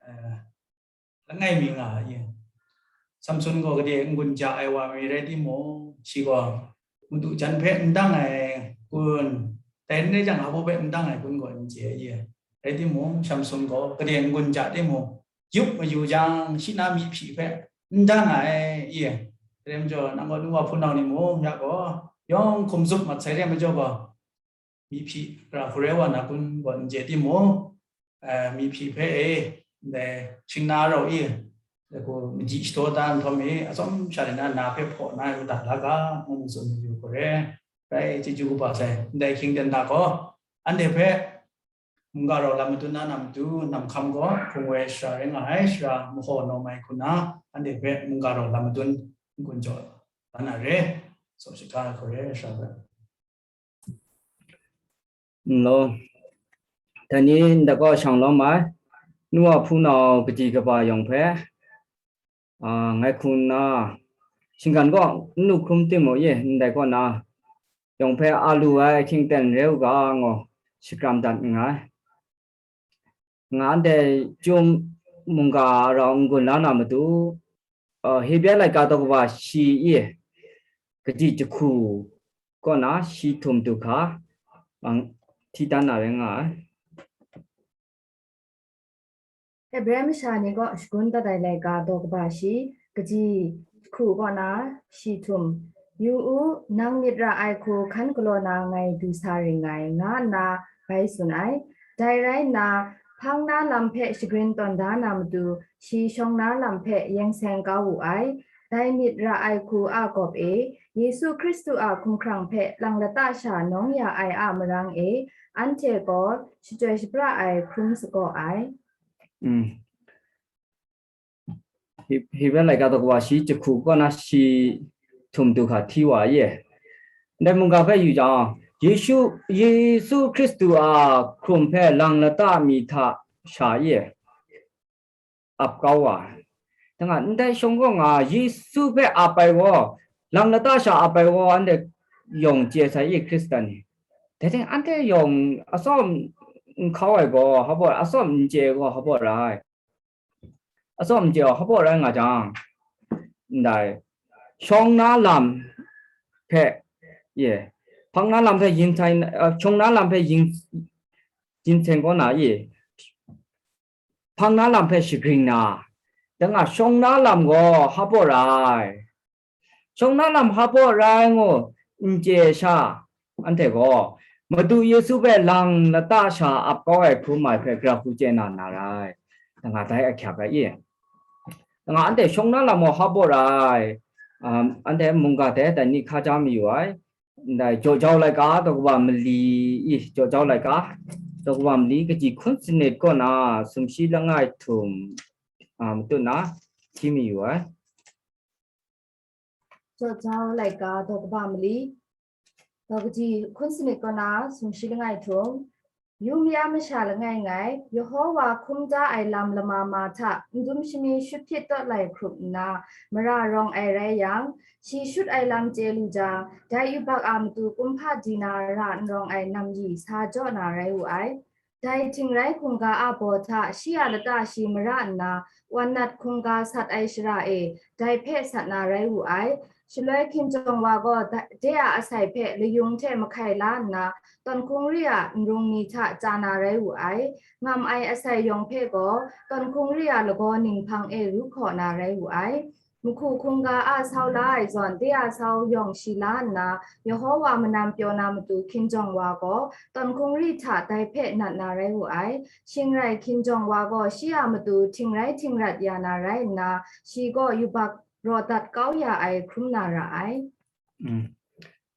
eh, langai mi nga ai. Samson gaw gade n-gun ja ai wa mi rai timung, shi gaw madu jan hpe n dang ai kun, dai n rai jang, hpabaw hpe n dang ai kun gaw n chye ai. Rai timung, Samson gaw gade n-gun ja timung, yup mayu jang, shi na myi hpyi hpe n dang ai. Dai majaw, nang gaw nu wa hpunau ni mung ya gaw, yawng hkum zup mat sai re ai majaw gaw, myi hpyi, ra hkru ai wa na kun gaw n chye timung, eh, myi hpyi hpe e, ndai shingna rau i, dai hku maji shadaw da nhtawm e, atsawm sha de na, na hpe hpaw na ai madat la ga, ngu mu tsun mayu hku re. Rai chyeju kaba sai, ndai hkying ten hta gaw, anhte hpe mungga rau lam madun na na matu, nam hkam gaw hpung woi shara rai nga ai, shara mahaw nawm ai hku na, anhte hpe mungga rau lam madun n-gun jaw la na re. Saw shahkra ai hku re, shara hpe. Nlo, dai ni ndai gaw shang lawm ai, nu wa hpunau gadi kaba yawng hpe, a, ngai hku nna, shinggan gaw n lu hkrum timung ye, ndai kaw na, yawng hpe a lu ai ahkying ten re u ga, ngu shakram dat nngai. Nga ndai chyum mungga rau n-gun la na matu, uh, Hebre laika daw kaba shi i, kaji jahku kaw na shi htum du hka, mang hti dan na rai nga ai. Hebre masha ni kaw shagun dat ai laika daw kaba shi, kaji jahku kaw na shi htum. Yu u, nang myit ra ai hku hkan galaw na ngai du sa ring ngai, nga nna bai tsun ai. Dai rai nna, hpang na lam hpe shagrin tawn da na matu, shi shawng na lam hpe yeng seng kau wu ai. Dai myit ra ai hku a gawp e, Yesu Hkristu a hkumhkrang hpe lang lata sha nawng ya ai a marang e, anhte gaw shachyoi shapra ai hkrum sagaw ai. Mm. Hi, Hebre laika daw kaba shi jahku kaw na shi htum du hka hti wa ye. Ndai mungga hpe yu jang, Yesu, Yesu Hkristu a hkrum hpe lang lata mi hta sha ye ap kau wa. Danga ndai shawng gaw nga Yesu hpe ap ai gaw, lang lata sha ap ai gaw, anhte yawng chye sai i, Hkristan ni. Dai ting anhte yawng atsawm n hkau ai gaw, hpa baw, atsawm n chye ai gaw, hpa baw rai. Atsawm n chye ai, hpa baw rai nga jang, ndai shawng na lam hpe, ye, hpang na lam hpe yin sai, uh, shawng na lam hpe yin, yin seng kaw na, ye, hpang na lam hpe shagring na, danga shawng na lam gaw hpa baw rai. Shawng na lam hpa baw rai ngu n chye sha, anhte gaw Madu Yesu hpe lang lata sha ap kau ai hkrum ai hpe gara hku chye na na rai. Danga dai ahkyak ai i. Danga anhte shawng na lam gaw hpa baw rai. Um, anhte mungga hte dai ni hkaja mayu ai. Ndai jaw jau laika daw kaba mali i, jaw jau laika daw kaba mali kaji hkun sanit kaw na sumshi langai htum, um, tut na hti mayu ai. Jaw jau laika daw kaba mali, daw kaji hkun sanit kaw na sumshi langai htum, yu maya masha langai ngai, Yehowa hkum da ai lam lama ma hta n dum shani shut hpyit tawt lai hkrup nna, mara rawng ai rai yang, shi shut ai lam chye lu jang, dai yubak a matu kumhpa di na ra n rawng ai namyi sa jaw na rai wu ai. Dai htingrai hkungga a baw hta shi a lata shi mara nna, wan nat hkungga sat ai shara e, dai hpe sat na rai wu ai. Shaloi hkinjawng wa gaw da-, de a asai hpe layung hte mahkai la nna, tawn hkungri a nrung ni hta chya na rai wu ai. Ngam ai asai yawng hpe gaw, tawn hkungri a lagaw ninghpang e ru hkaw na rai wu ai. Nhku hkungga a sau la ai zawn, de a sau yawng shi la nna, Yehowa manam pyaw na matu hkinjawng wa gaw, tawn hkungri hta dai hpe nat na rai wu ai. Shing rai, hkinjawng wa gaw shi a matu htingrai htingrat ya na rai nna, shi gaw yubak raw dat kau ya ai hkrum na ra ai.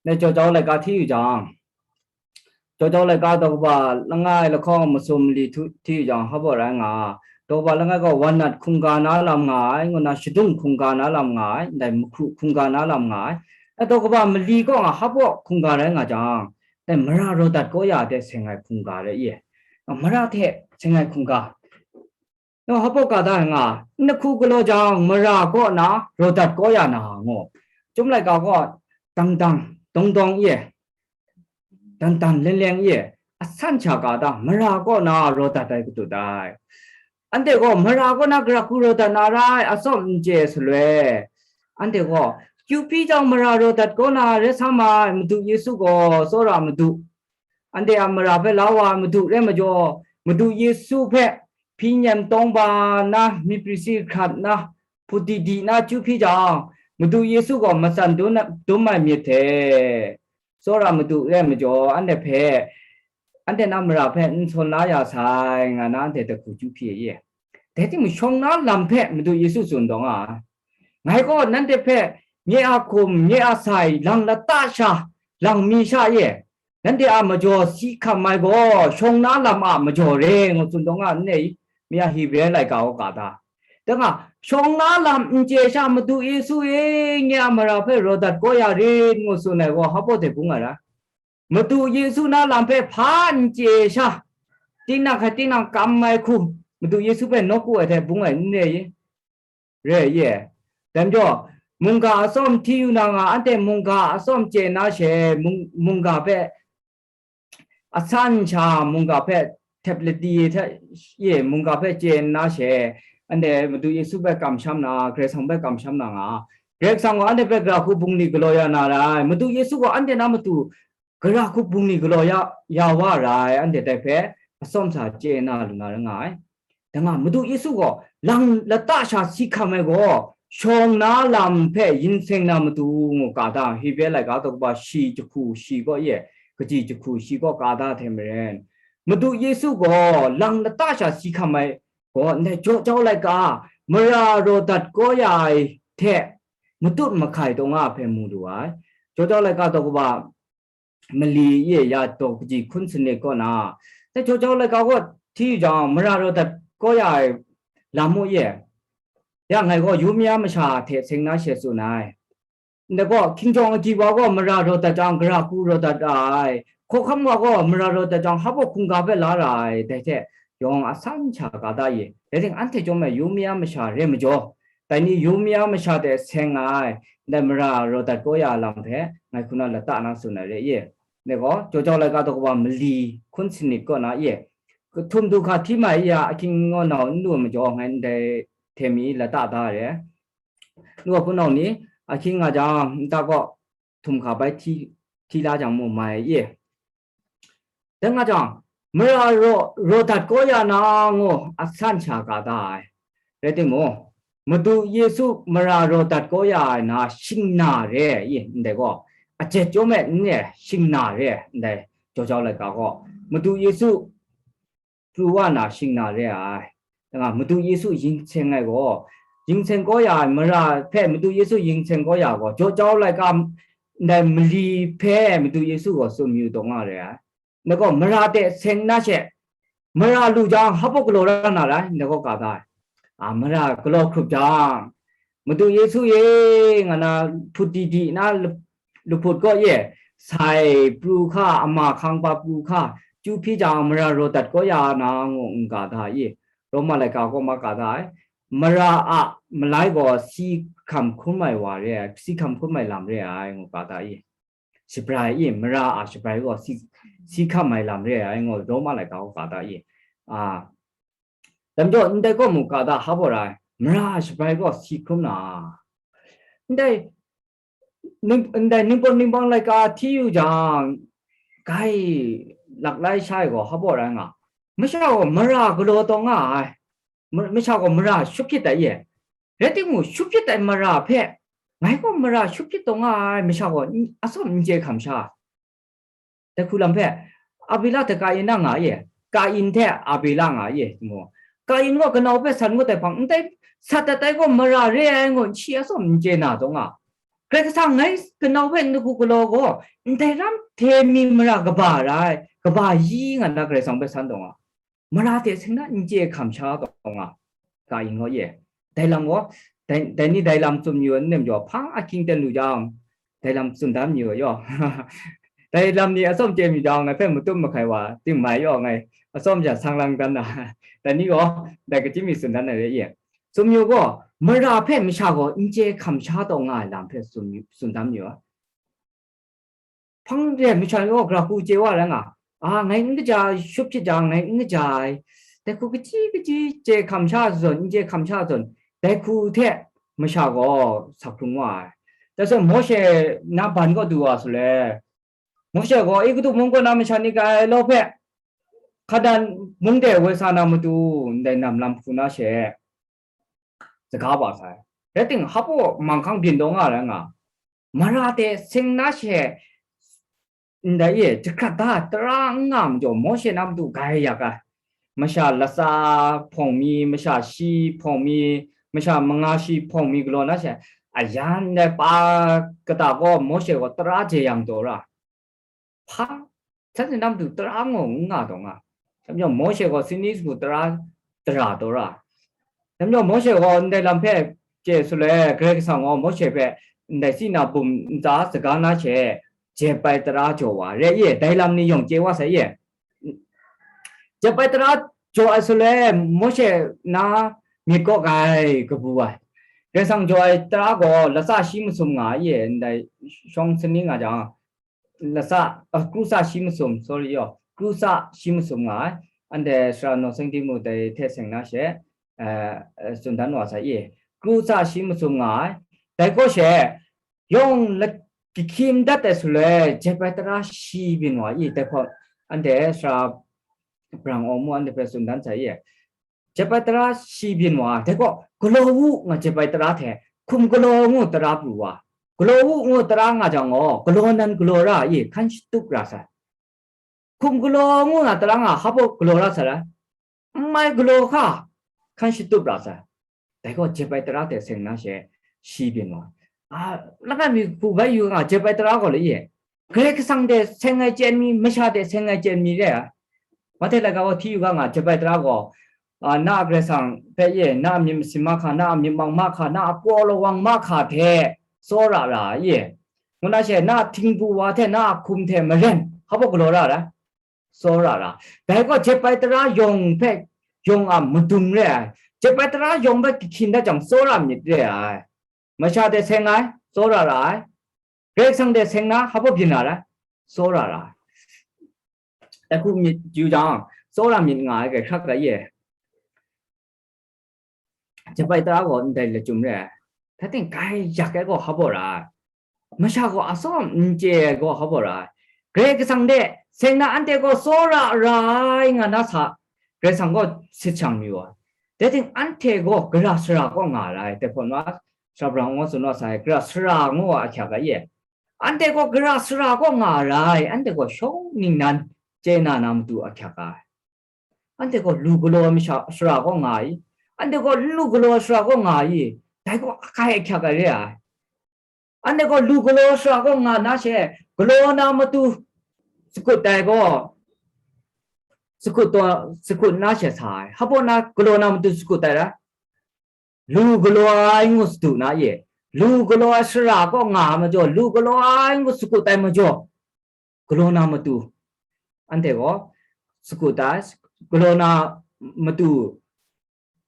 Dai Jau Jau laika hti yu jang, Jau Jau laika daw kaba langai lahkawng masum mali hti yu jang, hpa baw rai nga, daw kaba langai gaw wan nat hkungga na lam nga ai, ngu na shadung hkungga na lam nga ai, ndai mahku hkungga na lam nga ai. Daw kaba mali kaw nga hpa baw hkungga rai nga jang, dai mara raw dat kau ya de seng ai hkungga rai ye. Mara hte seng ai hkungga. Nau hpa baw ka da nga, n hku galaw jang mara kaw na raw dat kau ya na ngu. Chyum laika gaw dang dang, dawng dawng ye, dan dan leng leng ye, asan sha ka da mara kaw na raw dat ai katut dai. Anhte gaw mara kaw na gara hku raw dat na rai, atsawm n chye saloi. Anhte gaw, kyu hpyi jang mara raw dat kaw na rai sa ma ai, Madu Yesu gaw tsawra madu, anhte a mara hpe la wa ai madu rai majaw, Madu Yesu hpe hpyi nyem tawng ba na, myi prisi hkrat na, hput di di na chyu hpyi jang, Madu Yesu gaw matsan dum, dum ai myit hte, tsawra madu re ai majaw, anhte hpe, anhte na mara hpe n sawn la ya sai, nga na anhte dahku chyu hpyi ai. Dai timung, shawng na lam hpe Madu Yesu tsun taw nga ai. Ngai gaw nanhte hpe nye a hkum, nye a sai, lang lata sha, lang mi sha ye, nanhte a majaw si hkam ai gaw, shawng na lam a majaw re, ngu tsun taw nga ai, n-, mi a Hebre laika gaw ka da. Dai nga, shawng na lam n chye sha, Madu Yesu e, nye a mara hpe raw dat kaw ya rit, ngu tsun ai gaw, hpa baw de bung ai ra. Madu Yesu na lam hpe hpa n chye sha, tinang hkai tinang kam ai hku, Madu Yesu hpe nawku ai hte bung ai n re ye? Re ye. Dai majaw, mungga atsawm hti yu na nga, anhte mungga atsawm chye na she, mung-, mungga hpe, asan sha mungga hpe, htep ladi hte ye, mungga hpe chye nna she, anhte Madu Yesu hpe kamsham na, Karai Kasang hpe kamsham na nga, Karai Kasang gaw anhte hpe gara hku bungli galaw ya na rai, Madu Yesu gaw anhte na matu gara hku bungli galaw ya, ya wa rai, anhte dai hpe atsawm sa chye na lu na rai nga ai. Dai nga, Madu Yesu gaw lang lata sha si hkam ai gaw, shawng na lam hpe yin seng na matu ngu ka da, Hebre laika daw kaba shi jahku shi kaw ye, kaji jahku shi kaw ka da hte maren, Madu Yesu gaw lang lata sha si hkam ai gaw, ndai Jaw Jau laika, mara raw dat kaw ya ai hte matut mahkai taw nga hpe mu lu ai. Jaw Jau laika daw kaba mali ye ya daw kaji hkun sanit kaw na, dai Jaw Jau laika gaw hti yu jang, mara raw dat kaw ya ai lam mu ye, ya ngai gaw Yumia masha hte seng na she tsun ai. Ndai gaw, hkinjawng agyi wa gaw mara raw dat jang, gara hku raw dat ra ai, hkawhkam wa gaw mara raw dat jang, hpa baw hkungga hpe la ra ai, dai hte yawng asan sha ka da ye. Dai ting anhte chyawm ai Yumia masha re majaw, dai ni Yumia masha hte seng nga ai, ndai mara raw dat kaw ya lam hpe ngai hku na lata na tsun ai re ye. Ndai gaw, Jaw Jau laika daw kaba mali hkun sanit kaw na ye, htum du hka hti mai ya, ahkying nau n lu ai majaw, ngai ndai hte mi lata da re. Nu a hpunau ni, ahkying nga jang, nta kaw htum hka bai hti, hti la jang mu mai ye. Dai nga jang, mara raw, raw dat kaw ya na ngu asan sha ka da ai. Rai timung, Madu Yesu mara raw dat kaw ya ai na shingna re ai, ndai gaw, ajet chyawm e n re, shingna re ai, ndai Jaw Jau laika gaw, Madu Yesu pru wa na shingna re ai. Dai nga, Madu Yesu yin seng ai gaw, yin seng kaw ya ai, mara hpe Madu Yesu yin seng kaw ya gaw, Jaw Jau laika ndai mali hpe Madu Yesu gaw tsun mayu taw nga re ai. Ndai gaw, mara hte seng na she, mara lu jang, hpa baw galaw ra na rai, ndai gaw ka da ai. A, mara galaw hkrup jang, Madu Yesu e, nga na, hput di di na, lu-, luhput kaw ye, sai pru hka, ama hkang pa pru hka, chyu hpyi jang, mara raw dat kaw ya na ngu n ga da i? Roma laika kaw ma ka da ai. Mara a malai gaw si hkam hkrum ai wa re ai, si hkam hkrum ai lam re ai, ngu ka da i? Shabrai i, mara a shabrai gaw si, si hkam ai lam re ai, ngu Roma laika kaw ka da i? A, dai majaw, ndai kaw mu ka da, hpa baw ra ai, mara a shabrai gaw si hkrum na, ndai, ning-, ndai ningpawt ningpawt laika hti yu jang, grai laklai sha ai gaw, hpa baw rai nga, masha gaw mara galaw taw nga ai, ma-, masha gaw mara shut hpyit ai ye. Rai timung, shut hpyit ai mara hpe, ngai gaw mara shut hpyit taw nga ai masha gaw n-, atsawm n chye hkam sha. Dai hku lam hpe, Abela hte Kain na nga ye, Kain hte Abela nga ye, mu. Kayin gaw kanau hpe san ngut ai hpang, ndai sat dat ai gaw mara re ai ngu n shi atsawm n chye na taw nga. Karai Kasang ngai kanau hpe n dagu galaw gaw, ndai lam hte mi mara kaba ra ai, kaba yi nga na Karai Kasang hpe san taw nga. Mara hte seng na n chye hkam sha taw nga. Kayin gaw ye. Dai lam gaw, dai, dai ni dai lam tsun yu ai nem jaw, hpang ahkying ten lu jang, dai lam tsun dan yu yaw. Dai lam ni atsawm chye mi jang, ngai hpe matum mahkai wa, ting mai yaw ngai, atsawm sha sang lang dan na. Dai ni gaw, dai kachyi mi tsun dan na re ye. Tsun yu gaw, mara hpe masha gaw n chye hkam sha taw nga ai lam hpe tsun yu, tsun dan yu. Hpang de masha ni gaw gara hku chye wa rai nga, a, ngai n kaja, shut hpyit jang ngai n kaja ai, dai hku kachyi kachyi chye hkam sha zawn, n chye hkam sha zawn, dai hku hte masha gaw sa hkrung wa ai. Dai hte Mawshe na ban kaw du wa su le, Mawshe gaw Egutu mung kaw na masha ni kai law hpe, Hkanan mung de woi sa na matu, ndai nam lam hku na she, saga ba sai. Rai ting, hpa manghkang byin taw nga rai nga, mara hte seng na she, ndai e, jahkrat da tara n nga majaw, Mawshe na matu grai yak ai. Masha latsa hpawng mi, masha shi hpawng mi, masha manga shi hpawng mi galaw na she, ayan ndai pa kata gaw Mawshe gaw tara jeyang taw ra. Hpa, htan sin na matu tara ngaw n nga taw nga. Dai majaw Mawshe gaw Sini sagu tara, tara taw ra. Dai majaw Mawshe gaw ndai lam hpe chye su le, Karai Kasang gaw Mawshe hpe ndai sina bum ntsa saga na she, jep ai tara jaw wa, re ye, dai lam ni yawng chye wa sai ye. Jep ai tara jaw ai su le, Mawshe na myit kaw grai kabu ai. Karai Kasang jaw ai tara gaw latsa shi masum nga ai ye, ndai shawng sani nga jang, latsa, a, kru sa shi masum, sorry yaw, kru sa shi masum nga ai. Anhte sara nawng seng di mu dai hte seng na she, eh, eh, tsun dan wa sai i, kru sa shi masum nga ai. Dai kaw she, yawng la-, kahkying dat ai su le, jep ai tara shi byin wa i, dai hpawt anhte sara brang awng mu anhte hpe tsun dan sai i. Jep ai tara shi byin wa, dai gaw, galaw u nga jep ai tara hte, hkum galaw ngu tara pru wa, galaw u ngu tara nga jang gaw, galaw nan galaw ra i, hkan shatup ra sai. Hkum galaw ngu na tara nga, hpa galaw ra sai ra? N mai galaw hka, hkan shatup ra sai. Dai gaw, jep ai tara hte seng na she, shi byin wa. A, langai mi hku bai yu nga, jep ai tara gaw le ye. Karai Kasang hte seng ai chyen mi, masha hte seng ai chyen mi re ai. Mahte laika gaw hti yu ga nga, jep ai tara gaw, a, na a Karai Kasang hpe ye, na a myit masin mahka, na a myit mang mahka, na a kraw lawang mahka hte tsawra ra ai ye. Ngu na she, na a htingbu wa hte, na a hkum hte maren, hpa galaw ra ra? Tsawra ra. Dai gaw jep ai tara yawng hpe, yawng a madung re ai. Jep ai tara yawng hpe kahkying dat jang, tsawra myit re ai. Masha hte seng ai, tsawra ra ai. Karai Kasang hte seng na, hpa byin na ra? Tsawra ra ai. Dai hku myit yu jang, tsawra myit nga ai, grai hkrak ga ye. Jep ai tara gaw ndai lachyum re ai. Hpa ting grai yak ai gaw hpa ra ai. Masha gaw atsawm n chye ai gaw hpa ra ai. Karai Kasang hte seng na anhte gaw tsawra ra ai nga na sa, Karai Kasang gaw sit shang mayu ai. Dai ting anhte gaw gara sara kaw nga ra ai, dai hpawt na, sara brang ngu tsun wa sai, gara sara ngu wa ahkyak ai ye. Anhte gaw gara sara kaw nga ra ai, anhte gaw shawng ningnan chye na na matu ahkyak ai. Anhte gaw lu galaw ai masha sara kaw nga ai, anhte gaw lu galaw ai sara kaw nga ai, dai gaw akai ahkyak ai re ai. Anhte gaw lu galaw ai sara kaw nga na she, galaw na matu sakut ai gaw, sakut taw, sakut na she sa ai. Hpa na galaw na matu sakut ai ra? Lu galaw ai ngu sadu na ye. Lu galaw ai sara kaw nga ai majaw, lu galaw ai ngu sakut ai majaw, galaw na matu, anhte gaw sakut ai, galaw na matu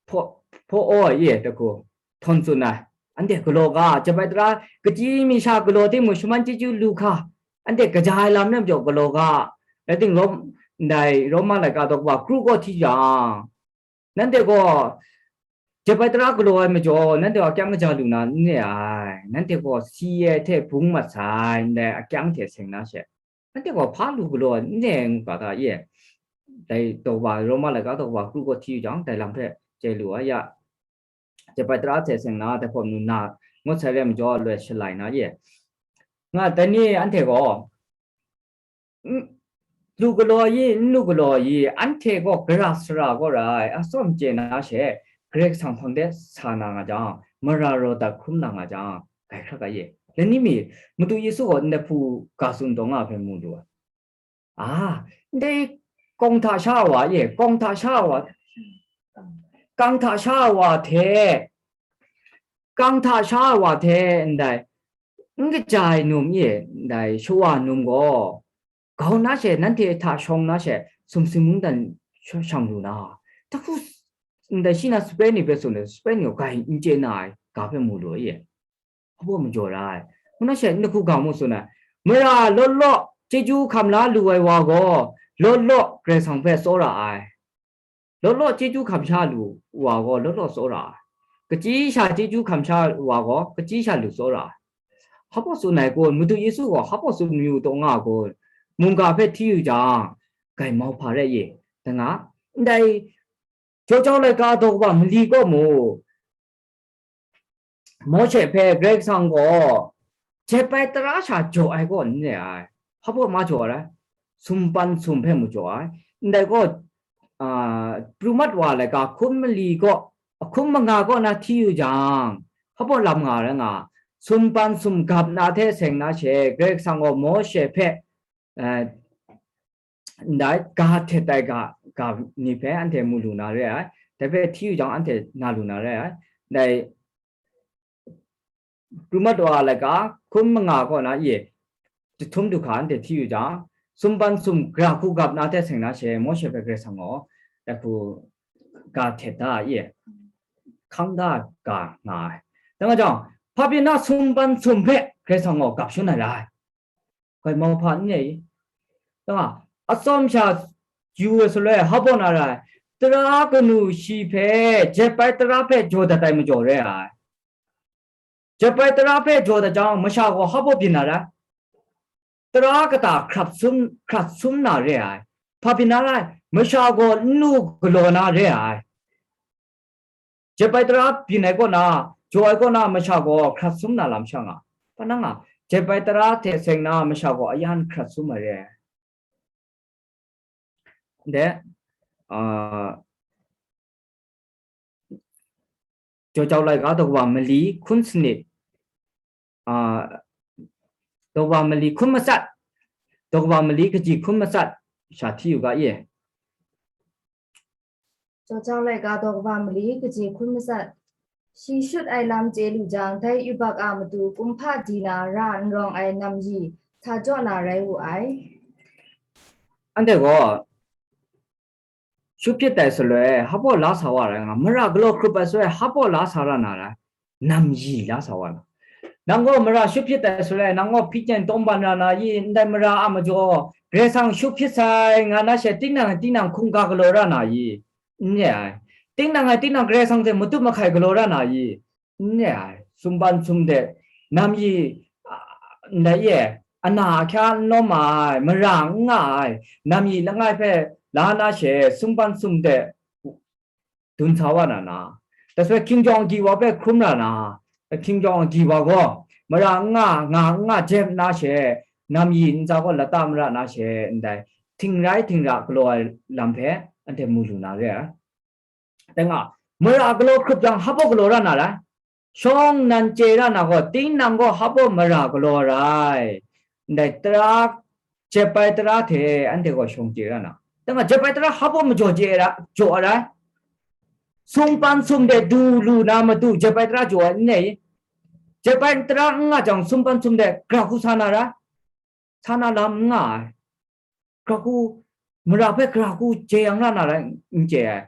hpaw, hpaw aw ai ye, dai hku htawn tsun ai. Anhte galaw ga, jep ai tara, kachyi mi sha galaw timung, shaman chyeju lu hka, anhte kaja ai lam rai majaw galaw ga, rai ting, Rom, ndai Roma laika daw kaba kru kaw hti jang, nanhte gaw jep ai tara galaw ai majaw, nanhte gaw akyang kaja lu na n re ai, nanhte gaw si ai hte bung mat sai, ndai akyang hte seng na she, nanhte gaw hpa lu galaw ai n re ai ngu ga ta ye. Dai daw kaba, Roma laika daw kaba kru kaw hti yu jang, dai lam hpe chye lu ai ya. Jep ai tara hte seng na, dai hpawt nu na ngut sai re majaw, loi shalai na ye. Nga, dai ni anhte gaw, n-, lu galaw yi, n lu galaw yi, anhte gaw gara sara gaw rai, atsawm chye na she, Karai Kasang hpang de sa na nga jang, mara raw dat hkrum na nga jang, grai hkra ga ye. Lani mi, Madu Yesu gaw ndai hpu ga tsun taw nga hpe mu lu ai. A, ndai kawng hta sha wa ye, kawng hta sha wa, kang hta sha wa hte, kang hta sha wa hte ndai, n kaja ai num ye, ndai shawa num gaw, gau na she, nanhte hta shawng na she, sumsing mungdan sha-, shang lu na, tahku ndai shi na sape ni hpe tsun ai, sape ni gaw grai n chye na ai ga hpe mu lu ye. Hpa baw majaw ra ai. Ngu na she, n hku ga mu tsun ai, mara lawt law chyeju hkam la lu ai wa gaw, lawt law Karai Kasang hpe tsawra ai. Lawt law chyeju hkam sha lu wa gaw, lawt law tsawra ai. Kachyi sha chyeju hkam sha wa gaw, kachyi sha lu tsawra ai. Hpa baw tsun ai kun, Madu Yesu gaw hpa baw tsun mayu taw nga kun, mungga hpe hti yu jang, grai mau hpa rai ye, da nga, ndai Jau jau laika daw kaba mali kaw mu, Mawshe hpe Karai Kasang gaw jep ai tara sha jaw ai kaw n re ai, hpa baw ma jaw ai, sumpan sum hpe mu jaw ai, ndai gaw, a, pru mat wa laika hkum mali kaw, ahkum manga kaw na hti yu jang, hpa baw lam nga rai nga, sumpan sum gap na hte seng na she, Karai Kasang gaw Mawshe hpe, eh, ndai ga htet ai ga, ga ni hpe anhte mu lu na re ai, dai hpe hti yu jang anhte na lu na re ai, ndai pru mat wa ai laika hkum manga kaw na ye, jahtum du hka anhte hti yu jang, sumpan sum gara hku gap na hte seng na she, Mawshe hpe Karai Kasang gaw dai hku ga htet da ye, hkang da ga nga ai. Dai nga jang, hpa pyi na sumpan sum hpe Karai Kasang gaw gap shangun ai rai. Grai mau hpa n re i? Dai nga, atsawm sha yu ai shaloi, hpa baw na rai, tara kanu shi hpe jep ai tara hpe jaw dat ai majaw re ai. Jep ai tara hpe jaw dat jang, masha gaw hpa baw byin na rai? Tara kata hkrat sum, hkrat sum na re ai. Hpa byin na rai? Masha gaw n lu galaw na re ai. Jep ai tara byin ai kaw na, jaw ai kaw na masha gaw hkrat sum na lam sha nga. Hpa nang a, jep ai tara hte seng na masha gaw ayan hkrat sum ai re ai. De, a, Jau jau laika daw kaba mali hkun sanit, a, daw kaba mali hkun matsat, daw kaba mali kaji hkun matsat, sha hti yu ga ye. Jau jau laika daw kaba mali kaji hkun matsat, shi shut ai lam chye lu jang, dai yubak a matu kumhpa di na ra n rawng ai namyi sa jaw na rai wu ai. Anhte gaw, shut hpyit ai shaloi, hpa baw la sa wa rai nga, mara galaw hkrup ai shaloi, hpa baw la sa ra na rai, namyi la sa wa na. Nang gaw mara shut hpyit ai shaloi, nang gaw hpyi jen tawmban ra na i, ndai mara a majaw, Karai Kasang shut hpyit sai nga na she, tinang tinang hkungga galaw ra na i, n re ai. Tinang ai tinang Karai Kasang hte matup mahkai galaw ra na i, n re ai, sumpan sum de, namyi, a, ndai e, ana ahkya n lawm ai, mara n nga ai, namyi langai hpe la na she, sumpan sum de, dun sa wa na na, dasoi hkingjawng agyi wa hpe hkrum ra na, hkingjawng agyi wa gaw, mara n nga, nga n nga jep na she, namyi ntsa gaw lata mara na she, ndai, htingrai htingra galaw ai lam hpe, anhte mu lu na re ai. Dai nga, mara galaw hkrup jang, hpa baw galaw ra na rai? Shawng nnan chye ra na gaw, tinang gaw hpa baw mara galaw rai. Ndai tara, jep ai tara hte anhte gaw shawng chye ra na. Dai nga, jep ai tara hpa baw majaw chye ra, jaw ai rai? Sumpan sum de du lu na matu jep ai tara jaw ai n re i? Jep ai tara n nga jang, sumpan sum de gara hku sa na ra? Sa na lam n nga ai. Gara hku, mara hpe gara hku chye yang ra na rai n chye ai.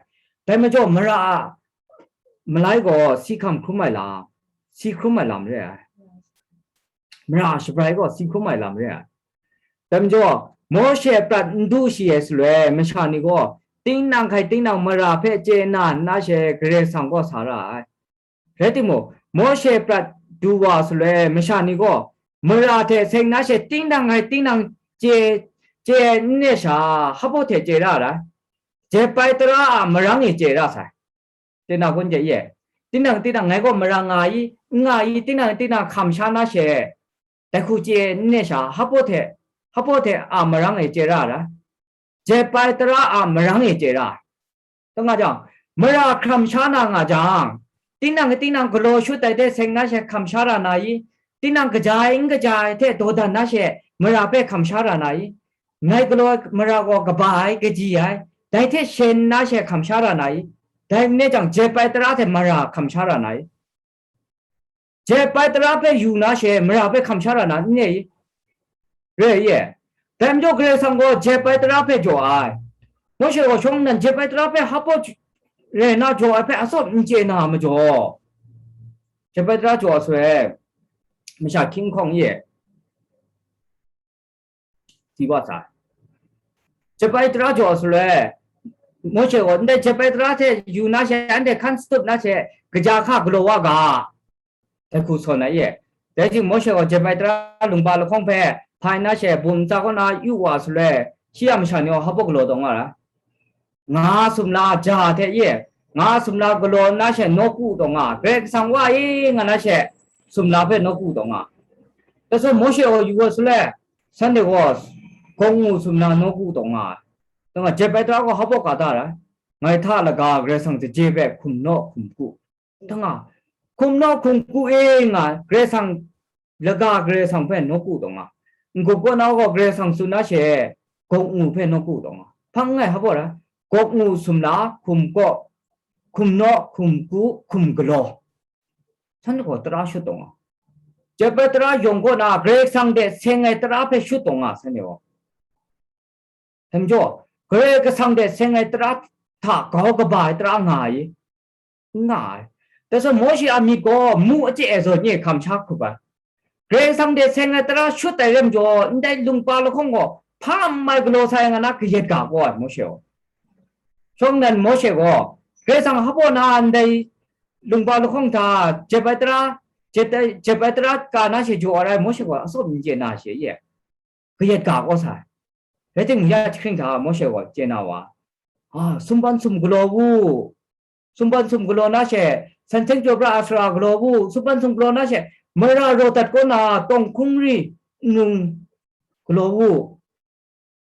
Dai majaw, mara a malai gaw si hkam hkrum ai lam, si hkrum ai lam re ai. Mara shabrai gaw si hkrum ai lam re ai. Dai majaw, Mawshe prat n du shi ai shaloi, masha ni gaw, tinang hkai tinang mara hpe chye na nna she, Karai Kasang gaw sa ra ai. Rai timung, Mawshe prat du wa shaloi, masha ni gaw, mara hte seng na she tinang hkai tinang chye, chye n re sha, hpa baw hte chye ra ai? Jep ai tara a marang e chye ra sai. Tinang kun chye ye. Tinang tinang ngai gaw mara nga i, n nga i, tinang tinang hkam sha na she, dai hku chye n re sha, hpa baw hte, hpa baw hte a marang e chye ra ai? jep ai tara a marang e chye ra ai. Dai nga jang, mara hkam sha na nga jang, tinang tinang galaw shut ai hte seng na she hkam sha ra na i? Tinang kaja ai n kaja ai hte dawdan na she mara hpe hkam sha ra na i? Ngai galaw ai mara gaw kaba ai, kaji ai, dai hte shen na she hkam sha ra na i? Dai n re jang, jep ai tara hte mara hkam sha ra na i? Jep ai tara hpe yu na she mara hpe hkam sha ra na n re i? Re ye. Dai majaw Karai Kasang gaw jep ai tara hpe jaw ai. Mawshe gaw shawng nnan jep ai tara hpe hpaw re na jaw ai hpe atsawm n chye na majaw, jep ai tara jaw ai shaloi, masha hkying hkawng ye, si wa sa. Jep ai tara jaw ai shaloi, Mawshe gaw ndai jep ai tara hte yu na she, anhte hkan shatup na she, kaja hka galaw wa ga, dai hku sawn ai ye. Dai jing Mawshe gaw jep ai tara lungba lahkawng hpe hpai na she, bum ntsa kaw na yu wa ai shaloi, shi a masha ni gaw hpaw galaw taw nga ra. Nga sumla ja hte ye, nga sumla galaw nna she nawku taw nga, Karai Kasang wa e nga na she, sumla hpe nawku taw nga. Dai shaloi Mawshe gaw yu ai shaloi, shanhte gaw gawng ngu sumla nawku taw nga ai. Dai nga jep ai tara gaw hpaw ka da ra ai. Ngai hta laga Karai Kasang saje hpe hkum naw hkum ku. Dai nga, hkum naw hkum ku e nga, Karai Kasang, laga Karai Kasang hpe nawku taw nga. N-gup kaw na gaw Karai Kasang tsun na she, gawng ngu hpe nawku taw nga. Hpang n gai hpaw ra, gawng ngu sumla, hkum kaw, hkum naw, hkum ku, hkum galaw. Shanhte gaw tara shut taw nga. Jep ai tara yawng kaw na, Karai Kasang hte seng ai tara hpe shut taw nga, shanhte gaw. Dai majaw, Karai Kasang hte seng ai tara hta grau kaba ai tara nga ai, n nga ai. Dai shaloi Mawshe a myit gaw mu achye ai zawn e hkam sha hkrup ai. Karai Kasang hte seng ai tara shut ai rai majaw, ndai lungba lahkawng gaw hpa n mai galaw sai nga na kayat ga gaw ai, Mawshe gaw. Shawng nnan Mawshe gaw, Karai Kasang hpaw na ndai lungba lahkawng hta jep ai tara, jep ai, jep ai tara ka na she jaw ai rai, Mawshe gaw atsawm n chye na she ye, kayat ga gaw sai. Rai timung, ya jahkring hta Mawshe gaw chye na wa, a, sumpan sum galaw u, sumpan sum galaw na she, san seng chyawpra a sara galaw u, sumpan sum galaw na she, mara raw dat kaw na tawng hkungri nrung galaw u.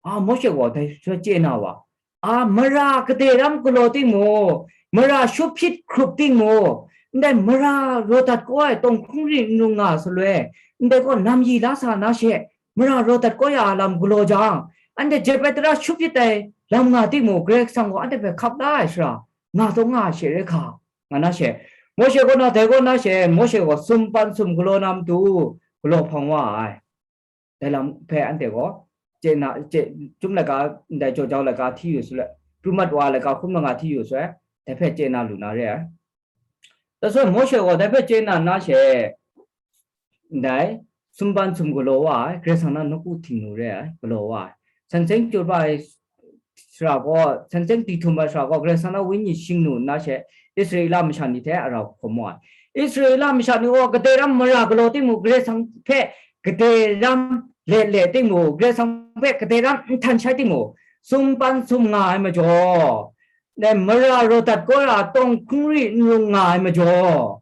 A, Mawshe gaw dai hpe chye na wa, a, mara kadai ram galaw timung, mara shut hpyit hkrup timung, ndai mara raw dat kaw ai tawng hkungri nrung nga shaloi, ndai gaw nam yi la sa na she, mara raw dat kaw ya ai lam galaw jang, anhte jep ai tara shut hpyit ai lam nga timung, Karai Kasang gaw anhte hpe hkap la ai sara nga taw nga ai she rai hka, nga na she, Mawshe kaw na, dai kaw na she, Mawshe gaw sumpan sum galaw na matu galaw hpang wa ai. Dai lam hpe anhte gaw chye na, chye, Chyum laika, ndai Jaw Jau laika hti yu shaloi, Pru Mat Wa laika hkrum langa hti yu shaloi, dai hpe chye na lu na re ai. Dai shaloi Mawshe gaw dai hpe chye na nna she, ndai sumpan sum galaw wa ai, Karai Kasang na nawku htingnu re ai, galaw wa ai. San seng chyawpra ai sara gaw, san seng di htum ai sara gaw, Karai Kasang na Wenyi shingnu nna she, Israela masha ni hte a rau hkawm wa ai. Israela masha ni gaw kadai ram mara galaw timung, Karai Kasang hpe kadai ram let let timung, Karai Kasang hpe kadai ram n htan shai timung, sumpan sum nga ai majaw, dai mara raw dat kaw ya tawng hkungri n rung nga ai majaw,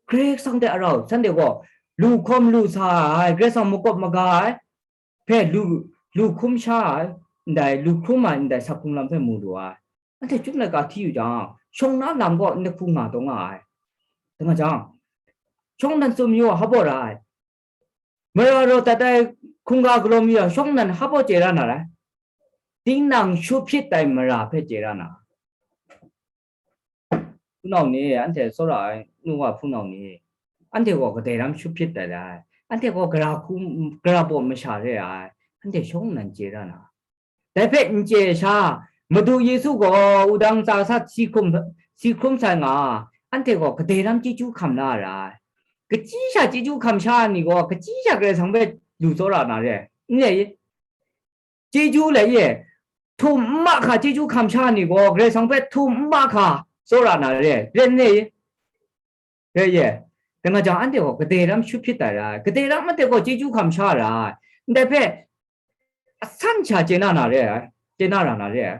Karai Kasang hte a rau shanhte gaw lu hkawm lu sa ai, Karai Kasang makawp maga ai hpe lu, lu hkum sha ai, ndai lu hkrum ai ndai sak hkrung lam hpe mu lu ai. Anhte Chyum laika hti yu jang, shawng na lam gaw n hku nga taw nga ai. Dai nga jang, shawng nnan tsun mayu a hpaw ra ai. Mara raw dat ai hkungga galaw mi yang shawng nnan hpaw chye ra na rai. Tinang shut hpyit ai mara hpe chye ra na. Hpunau ni, anhte tsawra ai nu wa hpunau ni, anhte gaw kadai ram shut hpyit ai dai. Anhte gaw gara hku, gara baw masha re ai. Anhte shawng nnan chye ra na. Dai hpe n chye sha, Madu Yesu gaw wudang tsa sat si hkrum, si hkrum sai nga, anhte gaw kadai ram chyeju hkam la ra ai. Kaji sha chyeju hkam sha ni gaw, kaji sha Karai Kasang hpe lu tsawra na re ai, n re i? Chyeju lai ye, htum n mahka chyeju hkam sha ni gaw, Karai Kasang hpe htum n mahka tsawra na re ai, re n re i? Re ye. Dai nga jang, anhte gaw kadai ram shut hpyit ai ra ai. Kadai ram anhte gaw chyeju hkam sha ra ai. Ndai hpe asan sha chye na na re ai, chye na ra na re ai.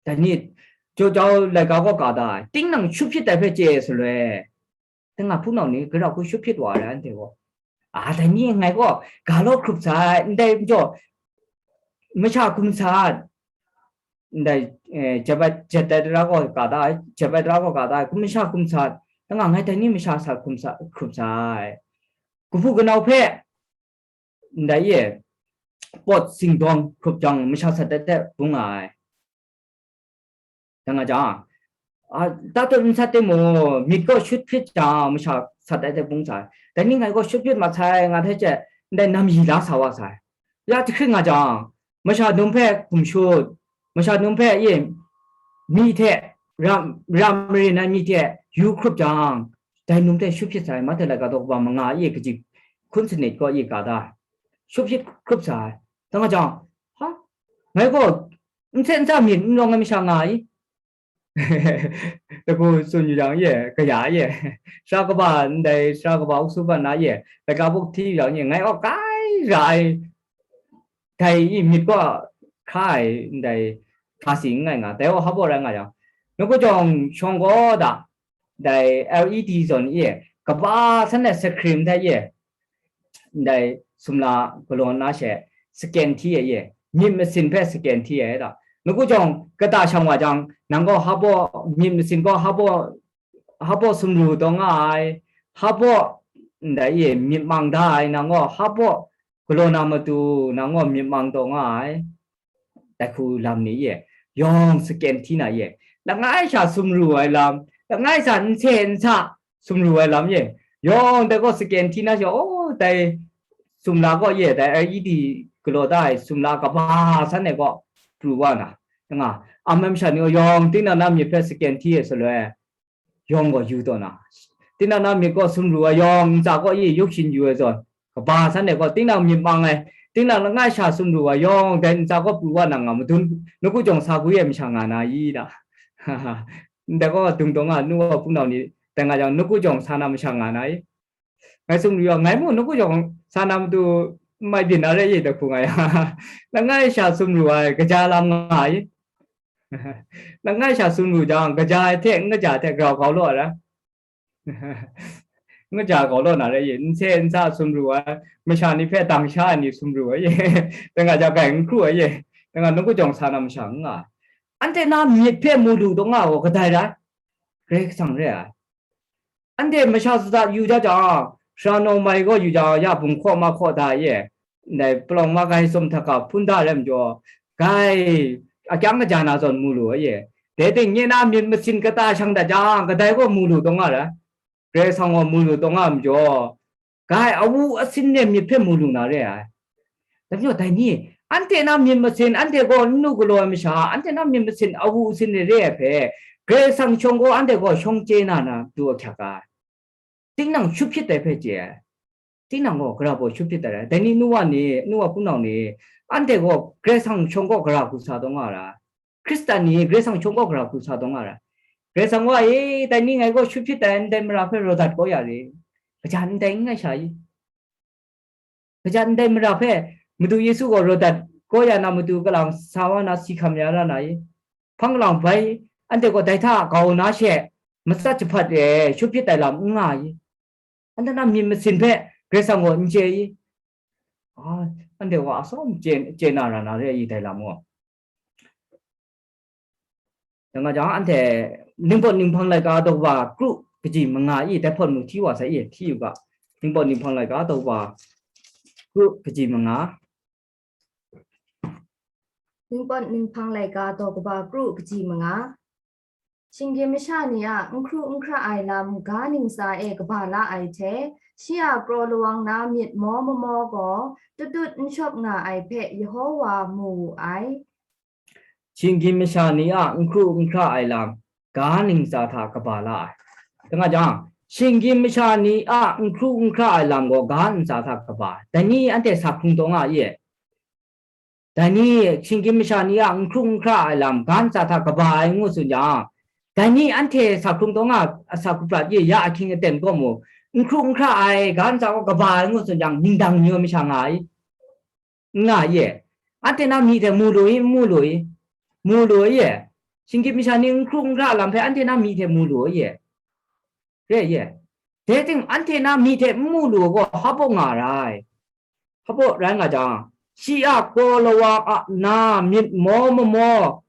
Dai ni, Jaw Jau laika gaw ka da ai, tinang shut hpyit ai hpe chye ai shaloi, dai nga hpunau ni gara hku shut hpyit wa ai anhte gaw. A, dai ni ngai gaw ga law hkrup sa ai, ndai majaw masha hkum sa ai, ndai, eh, jet ai, jet ai tara gaw ga da ai, jet ai tara gaw ga da ai, hkum masha hkum sat, da nga ngai dai ni masha sat hkum sa, hkrup sa ai. Kahpu kanau hpe, ndai e, pawt singdawng hkrup jang, masha sat dat dat bung nga ai. Da nga jang, a, tatut n sat timung, myit gaw shut hpyit jang, masha sat dat dat bung sa ai. Dai ni ngai gaw shut hpyit mat sai, nga hte chye, ndai nam yi la sa wa sai. Ya jahkring nga jang, masha dum hpe hkum shut, masha dum hpe e, myi hte, ram, ram marin ai myi hte yu hkrup jang, dai num hte shut hpyit sai, Mahte laika daw kaba manga e kaji hkun sanit gaw e ga da, shut hpyit hkrup sai. Da nga jang, ha, ngai gaw n hte n tsa myit n rawng ai masha nga i? Dagu tsun yu jang ye, kaya ye, sara kaba ndai, sara kaba uksu ban na ye, laika buk hti yu jang ye, ngai gaw kai ra ai, dai i myit gaw hkra ai, ndai hkra si n ngai nga, dai gaw hpa baw rai nga yang, nawku jawng shawng gaw da, dai L E D zawn e, kaba san ai screen hta e, ndai sumla galaw na she, scan hti ai e, myit masin hpe scan hti ai da. Nawku jawng kata shang wa jang, nang gaw hpa baw, myit masin gaw hpa baw, hpa baw sumru taw nga ai, hpa baw ndai e myit mang da ai, nang gaw hpa baw galaw na matu, nang gaw myit mang taw nga ai. Dai hku lam ni ye, yawng scan hti na ye, langai sha sumru ai lam, langai sha n se n sa sumru ai lam ye, yawng dai gaw scan hti na she, oh, dai sumla gaw ye, dai L E D galaw da ai sumla kaba san ai gaw pru wa na, nga, amem sha ni gaw yawng tinang na myit hpe scan hti e saloi, yawng gaw yu taw na, tinang na myit gaw sumru ai yawng ntsa gaw e yuk shin yu ai zawn, kaba san ai gaw tinang myit mang ai, tinang langai sha sumru ai yawng dai ntsa gaw pru wa na nga madun, nawku jawng sa gwi ai masha nga na i da. Ndai gaw dung taw nga, nu wa hpunau ni, dai nga jang nawku jawng sa na masha nga na i? Ngai sumru yang, ngai mu nawku jawng sa na matu n mai byin na re i, dai hku nga yang, langai sha sumru ai kaja lam nga i? Langai sha sumru jang, kaja ai hte n kaja ai hte grau gau law ai ra. N kaja gau law na re ye, n se n sa sumru ai, masha ni hpe dang sha ai ni sumru ai ye, dai nga ja gai n hkru ai ye, dai nga nawku jawng sa na masha n nga ai. Anhte na myit hpe mu lu taw nga gaw kadai rai? Karai Kasang re ai. Anhte masha sata yu ja jang, sara nawng mai gaw yu jang, ya bum hkaw ma hkaw da ye, ndai palawng ma gai sum hta ga hpun da rai majaw, gai akyang kaja na zawn mu lu ai ye. Dai ting nye na myit masin kata shang dat jang, kadai gaw mu lu taw nga ra? Karai Kasang gaw mu lu taw nga majaw, gai awu asin re myit hpe mu lu na re ai. Dai majaw dai ni, anhte na myit masin, anhte gaw n lu galaw ai masha, anhte na myit masin awu asin re re ai hpe, Karai Kasang shawng gaw anhte gaw shawng chye na na du ahkyak ai. Tinang shut hpyit ai hpe chye ai. Tinang gaw gara baw shut hpyit ai rai. Dai ni nu wa ni, nu wa hpunau ni, anhte gaw Karai Kasang shawng gaw gara hku sa taw nga ra? Hkristan ni Karai Kasang shawng gaw gara hku sa taw nga ra? Karai Kasang wa e, dai ni ngai gaw shut hpyit ai ndai mara hpe raw dat kau ya re. Kaja ndai n ngai sha i? Kaja ndai mara hpe Madu Yesu gaw raw dat kau ya na matu kalang sa wa na si hkam ya ra na i? Hpang kalang bai, anhte gaw dai hta kau na she, matsat jahpat e shut hpyit ai lam n nga i? Anhte na myit masin hpe Karai Kasang gaw n chye i? Ah, anhte gaw atsawm chye, chye na ra na re i dai lam gaw. Dai nga jang, anhte Ningpawt Ninghpang laika daw kaba kru kaji manga i dai hpawt mu hti wa sai i, hti u ga. Ningpawt Ninghpang laika daw kaba kru kaji manga. Ningpawt Ninghpang laika daw kaba kru kaji manga. Shinggyim masha ni a n hkru n hkra ai lam ga ntsa e kaba la ai hte, shi a kraw lawang na myit maw mamaw gaw, tatut n shawp nga ai hpe Yehowa mu wu ai. Shinggyim masha ni a n hkru n hkra ai lam ga ntsa hta kaba la ai. Dai nga jang, shinggyim masha ni a n hkru n hkra ai lam gaw ga ntsa hta kaba ai. Dai ni anhte sa hkrung taw nga ye. Dai ni shinggyim masha ni a n hkru n hkra ai lam ga ntsa hta kaba ai ngu tsun jang, dai ni anhte sa hkrung taw nga, a sa hku prat ye, ya ahkying aten gaw mu, n hkru n hkra ai ga ntsa gaw kaba ai ngu tsun jang, ningdang ni masha nga ai? N nga ye. Anhte na myi hte mu lu i, n mu lu i? Mu lu ye. Shinggyim masha ni n hkru n hkra lam hpe anhte na myi hte mu lu ye. Re ye. Dai ting anhte na myi hte n mu lu gaw, hpa baw nga rai? Hpa baw rai nga jang, shi a kraw lawang a na myit maw mamaw,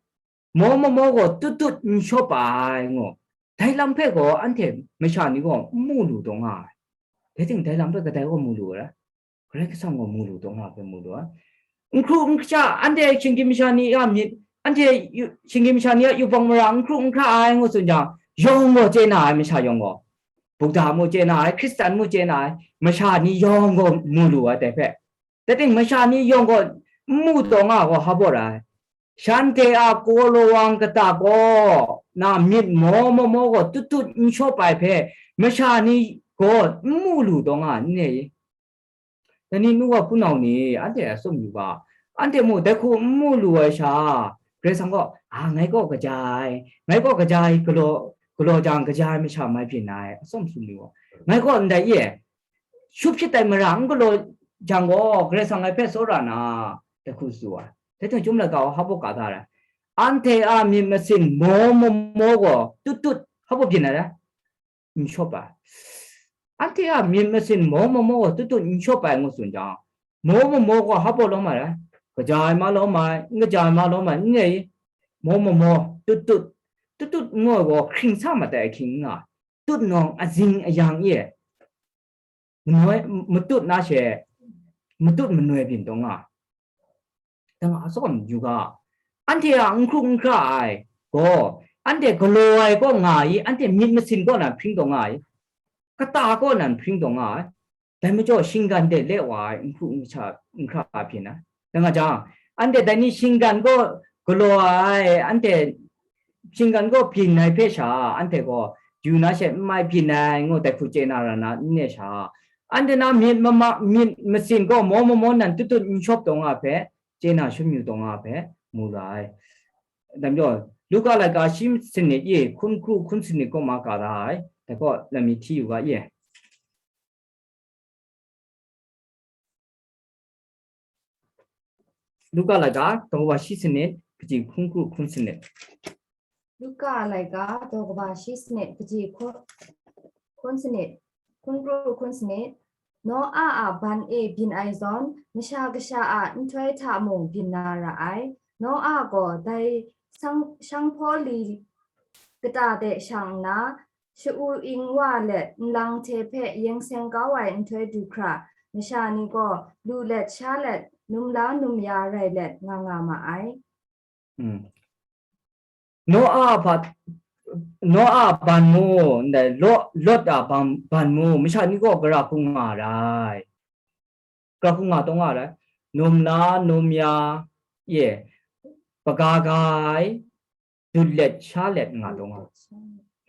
maw mamaw gaw tut tut n shawp ai ngu. Dai lam hpe gaw anhte masha ni gaw n mu lu taw nga ai. Dai ting dai lam hpe kadai gaw mu lu ai? Karai Kasang gaw mu lu taw nga hpe mu lu ai. N hkru n hkra, anhte shinggyim masha ni a myit, anhte yu- shinggyim masha ni a yubak mara n hkru n hkra ai ngu tsun jang, yawng gaw chye na ai masha yawng gaw, Buddha mu chye na ai, Hkristan mu chye na ai, masha ni yawng gaw mu lu ai dai hpe. Dai ting masha ni yawng gaw n mu taw nga gaw hpa baw ra ai. Shanhte a kawlaw wang kata gaw na myit maw mamaw gaw tut tut n shawp ai hpe, masha ni gaw n mu lu taw nga n ne i? Dai ni nu wa hpunau ni, anhte a tsawm yu ga, anhte mu dai hku n mu lu ai sha, Karai Kasang gaw, a, ngai gaw kaja ai, ngai gaw kaja ai galaw, galaw jang kaja ai masha mai byin ai, a tsawm tsun yu ga, ngai gaw ndai e, shut hpyit ai mara n galaw jang gaw, Karai Kasang ngai hpe tsawra na, dai hku tsu ai. Dai hte chyum laika wa hpa baw ka da ai. Anhte a myit masin maw mamaw gaw tut tut hpa baw byin ai rai? N shawp ai. Anhte a myit masin maw mamaw gaw tut tut n shawp ai ngu tsun jang, maw mamaw gaw hpa baw lawm ai rai? Kaja ai ma lawm ai, n kaja ai ma lawm ai, n rai i? Maw mamaw, tut tut, tut tut n gaw gaw hkring sa matai ahkying n nga, tut nawng azing ayang e, manoi, matut na she, matut manoi byin taw nga. Dang a tsawm yu ga, anhte a n hkru n hkra ai gaw, anhte galaw ai kaw nga i, anhte myit masin kaw nan hpring taw nga i, kata kaw nan hpring taw nga ai. Dai majaw, shinggan de le wa ai n hkru n hkra, n hkra a byin ai. Dang a jang, anhte dai ni shinggan kaw galaw ai, anhte shinggan kaw byin ai hpe sha, anhte gaw yu na she n mai byin ai ngu dai hku chye na ra na n ne sha, anhte na myit mama, myit masin gaw maw mamaw nan tut tut n shawp taw nga hpe, chye na shum yu taw nga hpe mu ra ai. Dai majaw, Luka laika shi sanit i hkun hkru hkun sanit kaw ma ka da ai, dai kaw lam mi hti yu ga i. Luka laika, daw kaba shi sanit, kaji hkun hkru hkun sanit. Luka laika, daw kaba shi sanit, kaji hkun, hkun sanit, hkun hkru hkun sanit. Noa a ban e byin ai zawn, Masha Kasha a nhtoi hta mung byin na ra ai. Noa gaw dai shang, shang hpaw li kata de shang nna, sha-u ing wa let nlang hte hpe yeng seng kau ai nhtoi du hkra, masha ni gaw lu let sha let, num la num ya rai let nga nga ma ai. Mm. Noa a ban, Noa a ban mu, ndai Lo-, Lot a ban, ban mu, masha ni gaw gara hku nga ra ai. Gara hku nga taw nga ra ai. Num la, num ya, ye, hpaga ga ai, dut let, sha let nga taw nga.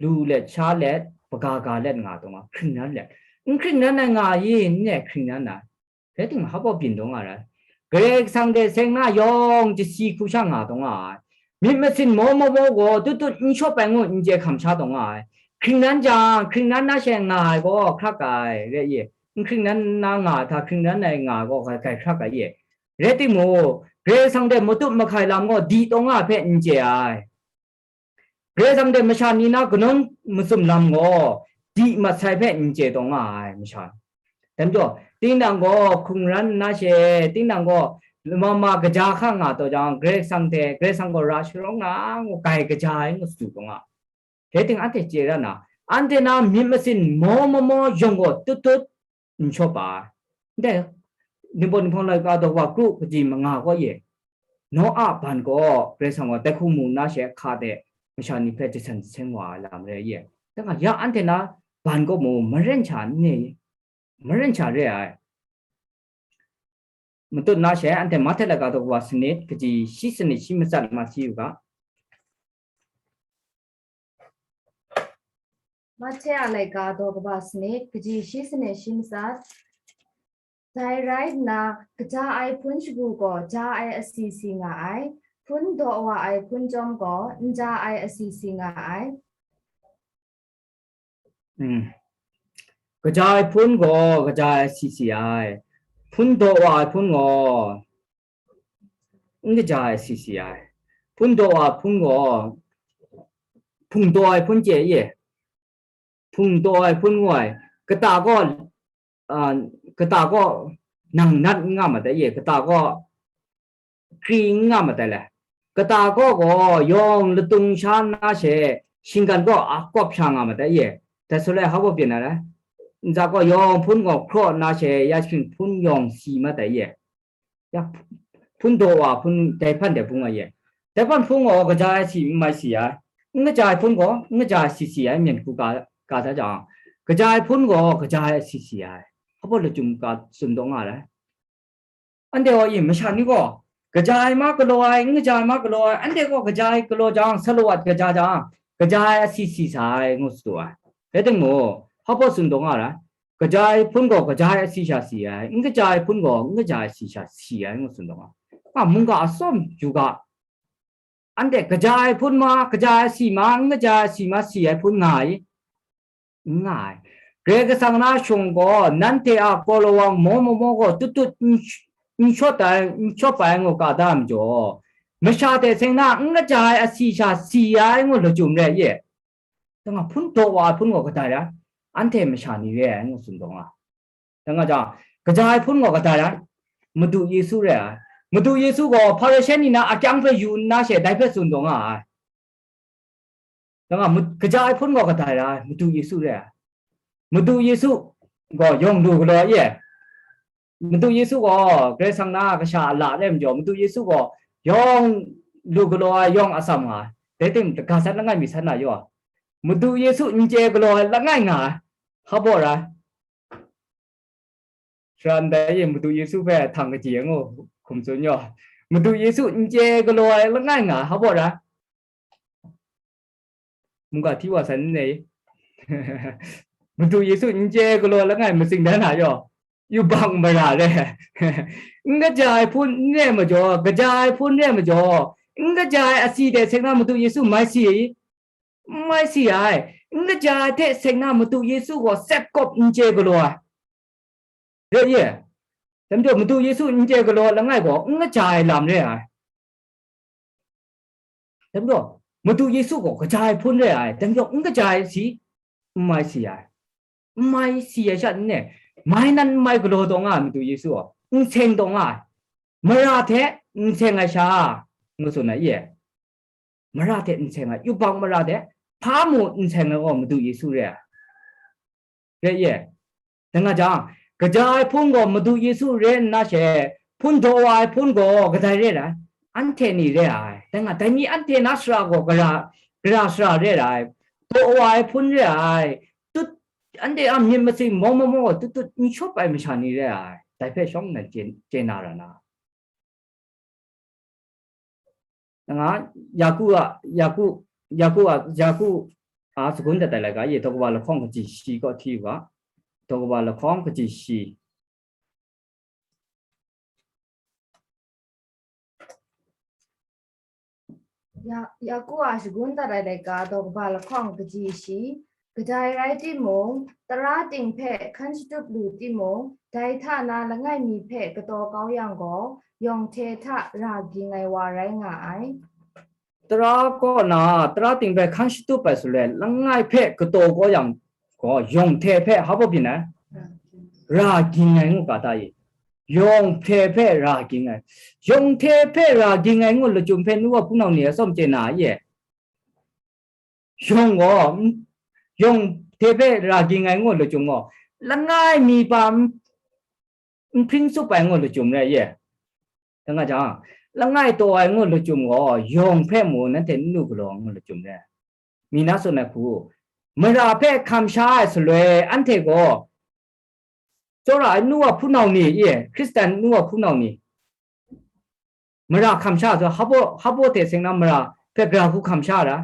Lu let, sha let, hpaga ga let nga taw nga, hkring nan let. N hkring nan ai nga i, n e hkring nan ai. Rai timung, hpa baw byin taw nga ra ai. Karai Kasang hte seng na yawng chyasi hku sha nga taw nga ai. Myit masin maw maw maw gaw, tut tut n shawp ai ngu n chye hkam sha taw nga ai. Hkring nan jang, hkring nan na she nga ai gaw hkrak ai, rai i? N hkring nan na nga ai hta, hkring nan ai nga ai gaw, grai, grai hkrak ai i? Rai timung, Karai Kasang hte matut mahkai lam gaw di taw nga ai hpe n chye ai. Karai Kasang hte masha ni na kanawn masum lam gaw, di mat sai hpe n chye taw nga ai masha. Dai majaw, tinang gaw hkungran nna she, tinang gaw lama ma kaja hka nga taw jang, Karai Kasang hte, Karai Kasang gaw ra sharawng na, ngu grai kaja ai ngu tsu taw nga. Dai ting anhte chye ra nna, anhte na myit masin maw maw maw yawng gaw tut tut, n shawp ai. Ndai, Ningbaw Ninghpang laika daw wa kru kaji manga gaw ye, Noa ban gaw Karai Kasang gaw dai hku mu nna she hka de masha ni hpe jasan jaseng wa ai lam rai ye. Dai nga, ya anhte na ban gaw mu maren sha n ne? Maren sha re ai. Matut na she, anhte Mahte laika daw wa sanit, kaji shi sanit shi matsat ma hti yu ga. Mahte a laika daw kaba sanit, kaji shi sanit shi matsat. Dai rai nna, kaja ai hpun shagu gaw ja ai asi si nga ai, hpun daw wa ai hpun chyawm gaw n ja ai asi si nga ai. Mm. Kaja ai hpun gaw kaja ai asi si ai, hpun daw wa ai hpun gaw n kaja ai asi si ai. Hpun daw wa ai hpun gaw, hpung daw ai hpun chye ye. Hpung daw ai hpun ngu ai, kata gaw, a, kata gaw nang nat n nga ma dai ye, kata gaw kri n nga ma dai le. Kata kaw gaw yawng latung sha nna she, shinggan gaw a kawp sha nga ma tai ye. Dai shaloi hpa baw byin na rai? Nza gaw yawng hpun gaw hkraw nna she, ya shing hpun yawng si ma tai ye. Ya, hpun daw wa hpun dai hpan de bung a ye. Dai hpan hpun gaw kaja ai si n mai si ai. N kaja ai hpun gaw n kaja ai si si ai, myen hku ka, ka da jang, kaja ai hpun gaw kaja ai si si ai. Hpa baw lachyum ka tsun taw nga rai? Anhte gaw i masha ni gaw, kaja ai ma galaw ai, n kaja ai ma galaw ai, anhte gaw kaja ai galaw jang, salawat kaja jang, kaja ai asi si sa ai, ngu tsun ai. Rai timung, hpa baw tsun taw nga rai? Kaja ai hpun gaw kaja ai asi sha si ai, n kaja ai hpun gaw n kaja ai asi sha si ai, ngu tsun taw nga. Nga mungga atsawm yu ga, anhte kaja ai hpun ma, kaja ai asi ma, n kaja ai asi ma si ai hpun nga ai, n nga ai. Karai Kasang na shawng gaw nanhte a kaw lawang mawng mawng gaw tutut n sh-, n shawt ai, n shawt ai ngu ka da ai majaw, masha hte seng na n kaja ai asi sha si ai ngu lachyum rai ye. Dang nga hpun daw wa ai hpun gaw kadai rai? Anhte masha ni re ai ngu tsun taw nga. Dang nga jang, kaja ai hpun gaw kadai rai? Madu Yesu re ai. Madu Yesu gaw Hparishe ni na akyang hpe yu nna she dai hpe tsun taw nga ai. Dang nga, mad-, kaja ai hpun gaw kadai rai? Madu Yesu re ai. Madu Yesu gaw yawng lu galaw ai ye. Madu Yesu gaw Karai Kasang na kasha a la re majaw, Madu Yesu gaw yawng lu galaw ai, yawng atsam nga ai. Dai tim, ga sat langai mi san na yaw, Madu Yesu n chye galaw ai langai nga ai. Hpa baw rai? Sharan dai e Madu Yesu hpe htang kaji ngu hkum tsun yaw, Madu Yesu n chye galaw ai langai nga ai, hpa baw rai? Mungga hti wa san n nei? Madu Yesu n chye galaw langai matsing dan a yaw, yubak mara re. N kaja ai hpun n re majaw, kaja ai hpun re majaw, n kaja ai asi de seng na Madu Yesu mai si, n mai si ai. N kaja ai hte seng na Madu Yesu gaw sep kawp n chye galaw ai. Re ye. Dai majaw, Madu Yesu n chye galaw langai gaw n kaja ai lam re ai. Dai majaw, Madu Yesu gaw kaja ai hpun re ai. Dai majaw, n kaja ai si, n mai si ai. N mai si ai sha n ne, mai nan n mai galaw taw nga ai Madu Yesu gaw, n seng taw nga ai. Mara hte n seng ai sha, ngu tsun ai ye. Mara hte n seng ai, yubak mara hte hpa mu n seng ai gaw Madu Yesu re ai. Re ye. Dai nga jang, kaja ai hpun gaw Madu Yesu re nna she, hpun daw wa ai hpun gaw kadai re ai? Anhte ni re ai. Dai nga, dai ni anhte na sara gaw gara, gara sara re ai. Daw wa ai hpun re ai. Tut, anhte a myit matsing mawng mawng gaw tut tut n shawp ai masha ni re ai. Dai hpe shawng nnan chye, chye na ra na. Nga, Yaku a, Yaku, Yaku a, Yaku a sagun dat ai laika, ye daw kaba lahkawng kaji shi kaw hti u ga, daw kaba lahkawng kaji shi. Ya, Yaku a sagun dat ai laika, daw kaba lahkawng kaji shi, kadai rai timung, tara ting hpe hkan shatup lu timung, dai hta na langai mi hpe kataw kau yang gaw, yawng hte hta ra ging ai wa rai nga ai. Tara kaw na, tara ting hpe hkan shatup ai shaloi, langai hpe kataw kau yang gaw, yawng hte hpe hpa baw byin ai? Ra ging ai ngu ga ta i? Yawng hte hpe ra ging ai. Yawng hte hpe ra ging ai ngu lachyum hpe nu wa hpunau ni a tsawm chye na ye? Yawng gaw, n-, yawng hte hpe ra ging ai ngu lachyum gaw, langai mi pa n-, n hpring tsup ai ngu lachyum rai ye. Dai nga jang, langai taw ai ngu lachyum gaw, yawng hpe mu nanhte n lu galaw ngu lachyum rai. Mi na tsun ai hku, mara hpe hkam sha ai shaloi, anhte gaw, tsawra ai nu wa hpunau ni, ye, Hkristan nu wa hpunau ni, mara hkam sha ai shaloi, hpa baw, hpa baw hte seng na mara hpe gara hku hkam sha ra?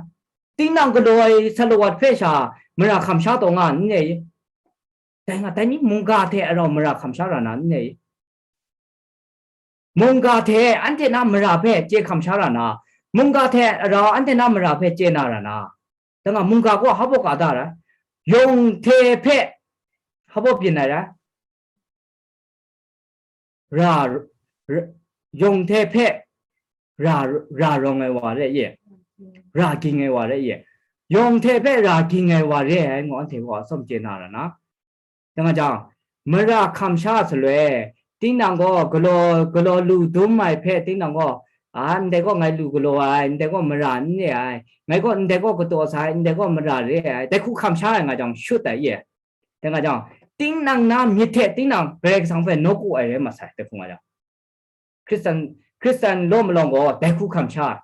Tinang galaw ai salawat hpe sha mara hkam sha taw nga n ne i? Dai nga, dai ni mungga hte arau mara hkam sha ra na n ne i? Mungga hte anhte na mara hpe chye hkam sha ra na, mungga hte arau anhte na mara hpe chye na ra na, dai nga, mungga gaw hpa baw ka da ra? Yawng hte hpe hpa baw byin ai ra? Ra, ra, yawng hte hpe ra, ra rawng ai wa re ye, ra ging ai wa re ye, yawng hte hpe ra ging ai wa re ai ngu anhte gaw a tsawm chye na ra na. Dai nga jang, mara hkam sha shaloi, tinang gaw galaw, galaw lu dum ai hpe tinang gaw, A, ndai gaw ngai lu galaw ai, ndai gaw mara n re ai, ngai gaw ndai gaw kataw sa ai, ndai gaw mara re ai, dai hku hkam sha ai nga jang, shut ai ye. Dai nga jang, tinang na myit hte tinang Karai Kasang hpe nawku ai rai mat sai, dai hku nga jang. Hkristan, Hkristan law malawng gaw dai hku hkam sha ai.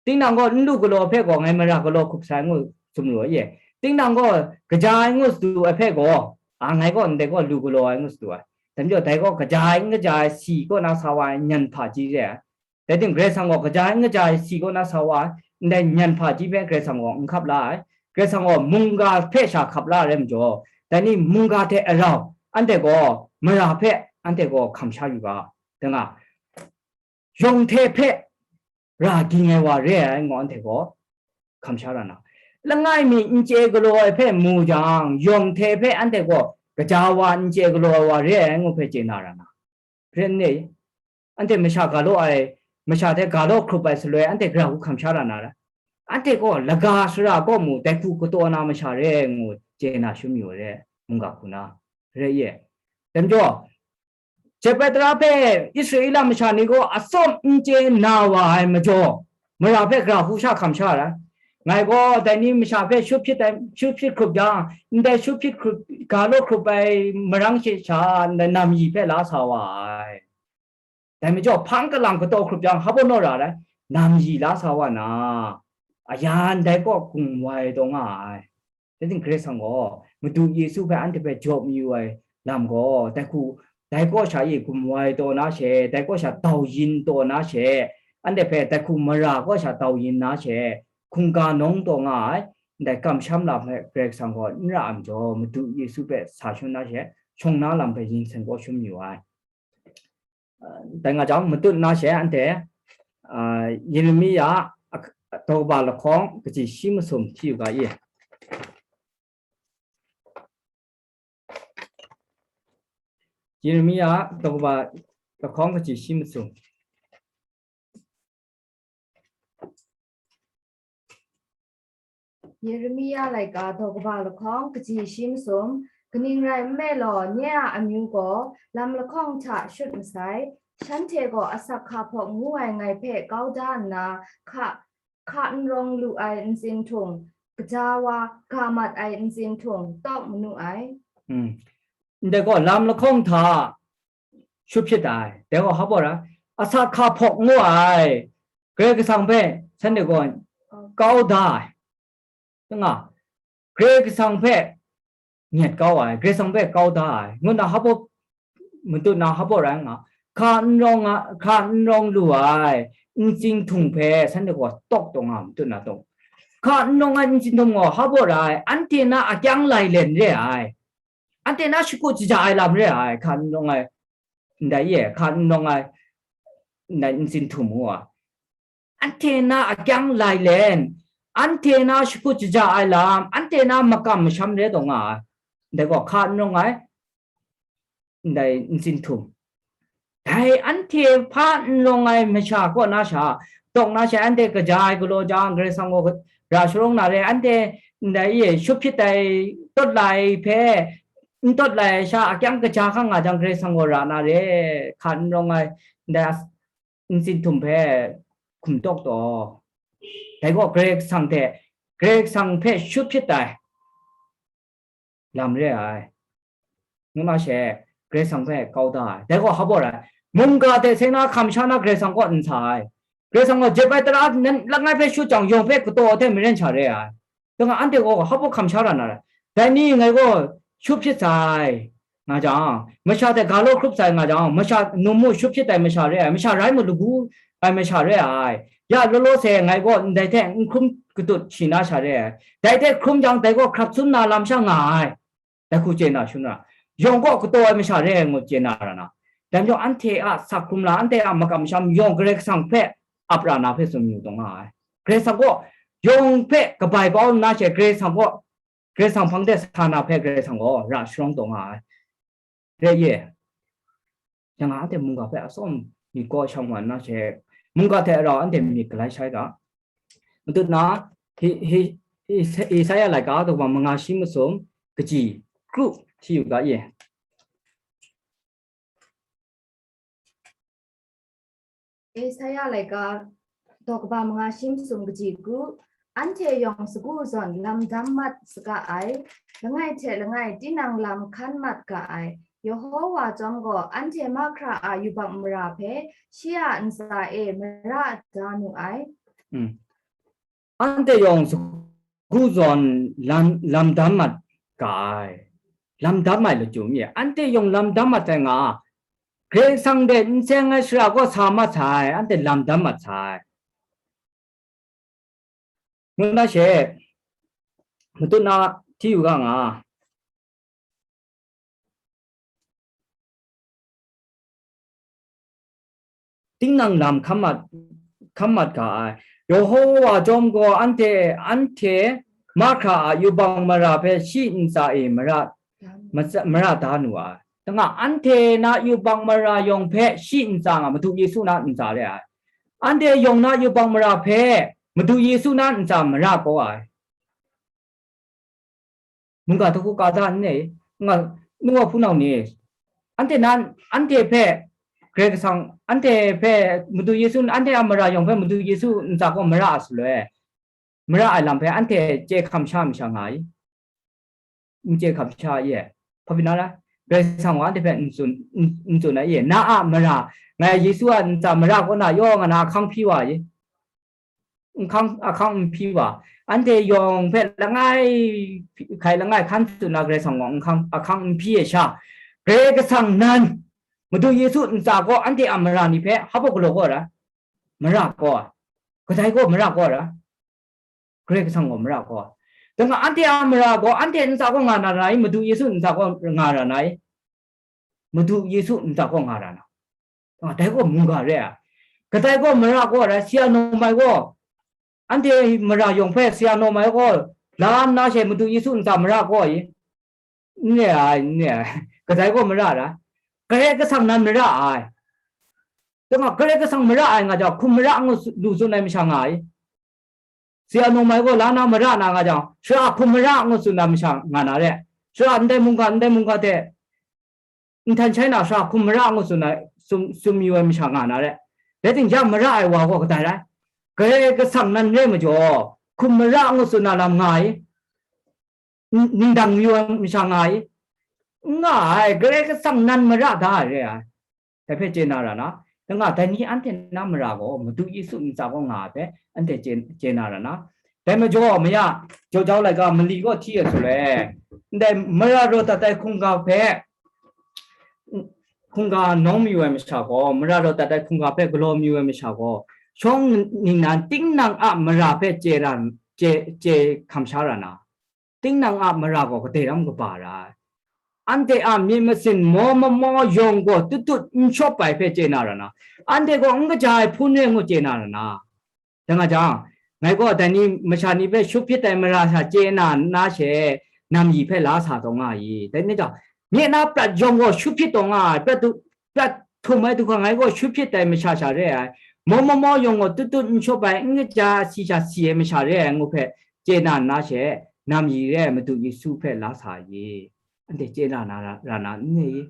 Tinang gaw n lu galaw hpe gaw ngai mara galaw hkrup sai ngu tsun mayu ai ye. Tinang gaw kaja ai ngu sadu ai hpe gaw, a, ngai gaw ndai gaw lu galaw ai ngu sadu ai. Dai majaw dai gaw kaja ai n kaja ai si kaw na sa wa ai nyan hpaji re ai. Dai ting Karai Kasang gaw kaja ai n kaja ai si kaw na sa wa ai, ndai nyan hpaji hpe Karai Kasang gaw n hkap la ai. Karai Kasang gaw mungga hpe sha hkap la ai rai majaw, dai ni mungga hte arau anhte gaw mara hpe anhte gaw hkam sha yu ga, dai nga, yawng hte hpe ra ging ai wa re ai ngu anhte gaw hkam sha ra na, langai mi n chye galaw ai hpe mu jang, yawng hte hpe anhte gaw kaja wa n chye galaw ai wa re ai ngu hpe chye na ra na, ren ni? Anhte masha ga law ai, masha hte ga law hkrup ai saloi, anhte gara hku hkam sha ra na ra? Anhte gaw laga sara kaw mu dai hku kataw na masha re ai ngu chye na shum yu ai re, mungga hku na, re ye. Dai majaw, Jep ai tara hpe Israela masha ni gaw atsawm n chye na wa ai majaw, mara hpe gara hku sha hkam sha ai. Ngai gaw dai ni masha hpe shut hpyit ai, shut hpyit hkrup jang, ndai shut hpyit hkrup, ga law hkrup ai marang she sha ndai nam yi hpe la sa wa ai. Dai majaw, hpang kalang kataw hkrup jang, hap naw ra ai, nam yi la sa wa na, ayan dai kaw gun wai taw nga ai. Dai ting Karai Kasang gaw Madu Yesu hpe anhte hpe jaw mayu ai lam gaw, dai hku, dai kaw sha e gun wai taw na she, dai kaw sha dau yin taw na she, anhte hpe dai hku mara kaw sha dau yin na she, hkungga nawng taw nga ai, ndai kamsham lam hpe Karai Kasang gaw n ra ai majaw, Madu Yesu hpe sa shun na she, shawng na lam hpe yin sen kaw shum yu ai. Dai nga jang, matut na she anhte, ah, Yeremia ak-, daw kaba lahkawng kaji shi masum hti yu ga i. Yeremia daw kaba lahkawng kaji shi masum. Yeremia laika daw kaba lahkawng kaji shi masum. Kaning rai nme law, nye a amyu gaw lam lahkawng hta shut masai, shanhte gaw asak hka hpawk ngu ai ngai hpe kau da nna, hka, hka n rawng lu ai ntsin htung, kaja wa ga mat ai ntsin htung tawk manu ai. Hmm. Ndai gaw lam lahkawng hta shut hpyit ai. Dai gaw hpa baw ra, asak hka hpawk ngu ai, Karai Kasang hpe shanhte gaw kau da ai. Nga, Karai Kasang hpe nyet kau ai, Karai Kasang hpe kau da ai, ngu na hpa baw, matut na hpa baw rai nga, hka n rawng a, hka n rawng lu ai ntsin htung hpe shanhte gaw tawk taw nga, matut na tawk. Hka n rawng ai ntsin htung gaw hpa baw rai, anhte na akyang lai len re ai. Anhte na shakut shaja ai lam re ai, hka n rawng ai, ndai e, hka n rawng ai, ndai ntsin htum u a. Anhte na akyang lai len, anhte na shakut shaja ai lam, anhte na makam masham re taw nga ai. Ndai gaw hka n rawng ai, ndai ntsin htum. Dai anhte hpa n rawng ai masha kaw na sha, tawk na sha, anhte kaja ai galaw jang, Karai Kasang gaw ra sharawng na re, anhte ndai e shut hpyit ai, tawt lai hpe, n tawt lai ai sha akyang kaja hkang nga jang, Karai Kasang gaw ra na re, hka n rawng ai, ndai as-, ntsin htum hpe hkum tawk taw. Dai gaw Karai Kasang hte, Karai Kasang hpe shut hpyit ai lam re ai. Ngu na she, Karai Kasang hpe kau da ai. Dai gaw hpa baw rai, mungga hte seng na hkam sha na Karai Kasang kaw n sa ai. Karai Kasang gaw jep ai tara nan langai hpe shut jang, yawng hpe kataw ai hte maren sha re ai. Dai nga anhte gaw hpa baw hkam sha ra na rai. Dai ni ngai gaw shut hpyit sai, nga jang, masha hte ga law hkrup sai, nga jang, masha num mu shut hpyit ai masha re ai, masha rai mu lagu ai masha re ai. Ya law law se ngai gaw ndai hte n hkrum katut shi na sha re ai. Dai hte hkrum jang, dai gaw hkrap sum na lam sha nga ai. Dai hku chye na shun ra, yawng gaw kataw ai masha re ai ngu chye na ra na. Dai majaw anhte a sak hkrum la, anhte a makam masham yawng Karai Kasang hpe ap ra na hpe tsun yu taw nga ai. Karai Kasang gaw yawng hpe kabai kau nna she, Karai Kasang gaw, Karai Kasang hpang de sa na hpe Karai Kasang gaw ra sharawng taw nga ai. Re ye. Yang a, anhte mungga hpe atsawm myit kaw shang wa nna she, mungga hte rau anhte myit galai shai ga. Matut na, hi, hi, hi, Isaya laika daw kaba manga shi masum kaji kru hti yu ga ye. Isaya laika daw kaba manga shi masum kaji ku, anhte yawng sagu zawn lam dam mat saga ai, langai hte langai tinang lam hkan mat ga ai. Yehowa chyawm gaw anhte mahkra a yubak mara hpe shi a ntsa e mara da nu ai. Anhte yawng sagu zawn lam, lam dam mat ga ai. Lam dam ai lachyum ye. Anhte yawng lam dam mat sai nga, Karai Kasang de n seng ai shara gaw sa mat sai, anhte lam dam mat sai. Ngu na she, matut na hti yu ga nga. Tinang lam hkam mat, hkam mat ga ai. Yehowa chyawm gaw anhte, anhte mahkra a yubak mara hpe shi ntsa e mara, mara da nu ai. Danga anhte na yubak mara yawng hpe shi ntsa nga, Madu Yesu na ntsa re ai. Anhte yawng na yubak mara hpe Madu Yesu na ntsa mara kau ai. Mungga hta hku ka da n ne, nga, nu wa hpunau ni, anhte nan, anhte hpe, Karai Kasang, anhte hpe, Madu Yesu, anhte a mara yawng hpe Madu Yesu ntsa gaw mara a saloi, mara ai lam hpe anhte chye hkam sha masha nga i? N chye hkam sha i? Hpa pyi na la? Karai Kasang gaw anhte hpe n tsun, n tsun ai i? Na a mara, ngai Yesu a ntsa mara kaw na yaw nga na ahkang hpyi wa i? Nhkang ahkang n hpyi wa, anhte yawng hpe langai hkai langai hkan tsun na Karai Kasang gaw nhkang ahkang n hpyi ai sha, Karai Kasang nan, Madu Yesu ntsa gaw anhte a mara ni hpe hpa galaw gaw ra, mara gaw, kadai gaw mara gaw ra, Karai Kasang gaw mara gaw, danga anhte a mara gaw anhte ntsa gaw nga na ra i? Madu Yesu ntsa gaw nga ra na i? Madu Yesu ntsa gaw nga ra na. Dai gaw mungga re ai. Kadai gaw mara gaw rai, si a nawm ai gaw, anhte mara yawng hpe si a nawm ai gaw, la nna she Madu Yesu ntsa mara gaw i? N re ai, n re ai. Kadai gaw mara ra. Karai Kasang nan mara ai. Dama Karai Kasang mara ai nga jang, hkum mara ngu lu tsun ai masha nga ai. Si a nawm ai gaw la na mara na nga jang, shara hkum mara ngu tsun na masha nga na re. Shara ndai mungga, ndai mungga hte nhtan shai na shara hkum mara ngu tsun na, tsun, tsun mayu ai masha nga na re. Dai ting jang mara ai wa gaw kadai rai? Karai Kasang nan re majaw, hkum mara ngu tsun na lam nga ai. N-, ningdang mayu ai masha nga ai? N nga ai, Karai Kasang nan mara da ai re ai. Dai hpe chye na ra na, danga dai ni anhte na mara gaw Madu Yesu ntsa gaw nga ai hpe anhte chye, chye na ra na. Dai majaw maya, jau jau laika mali gaw hti ai shaloi, ndai mara raw dat ai hkungga hpe, hkungga nawng mayu ai masha gaw, mara raw dat ai hkungga hpe galaw mayu ai masha gaw, shawng ningnan tinang a mara hpe chye ra, chye, chye hkam sha ra na, tinang a mara gaw kadai ram kaba ra ai. Anhte a myit masin maw mamaw yawng gaw tut tut n shawp ai hpe chye na ra na, anhte gaw n kaja ai hpun re ngu chye na ra na. Dai nga jang, ngai gaw dai ni masha ni hpe shu hpyit ai mara sha chye na nna she, nam yi hpe la sa taw nga ai. Dai ni jang, mye na prat yawng gaw shu hpyit taw nga ai, prat du, prat htum ai du hkra ngai gaw shu hpyit ai masha sha re ai, maw maw maw yawng gaw tut tut n shawp ai, n kaja si sha si ai masha re ai ngu hpe chye na nna she, nam yi re ai Madu Yesu hpe la sa ai. Anhte chye na na ra, ra na n re i?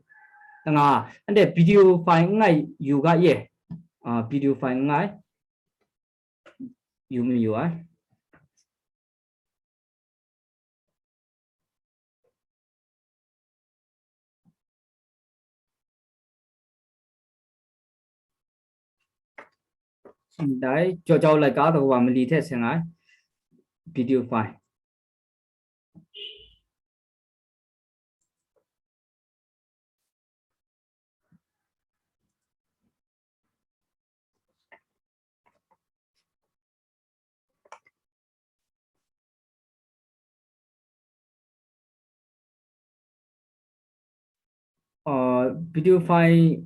Nga, anhte video file n ngai yu ga ye. Ah, video file n ngai yu mayu ai. Ndai, jau jau laika daw wa mali hte seng ai video file. Uh, video file,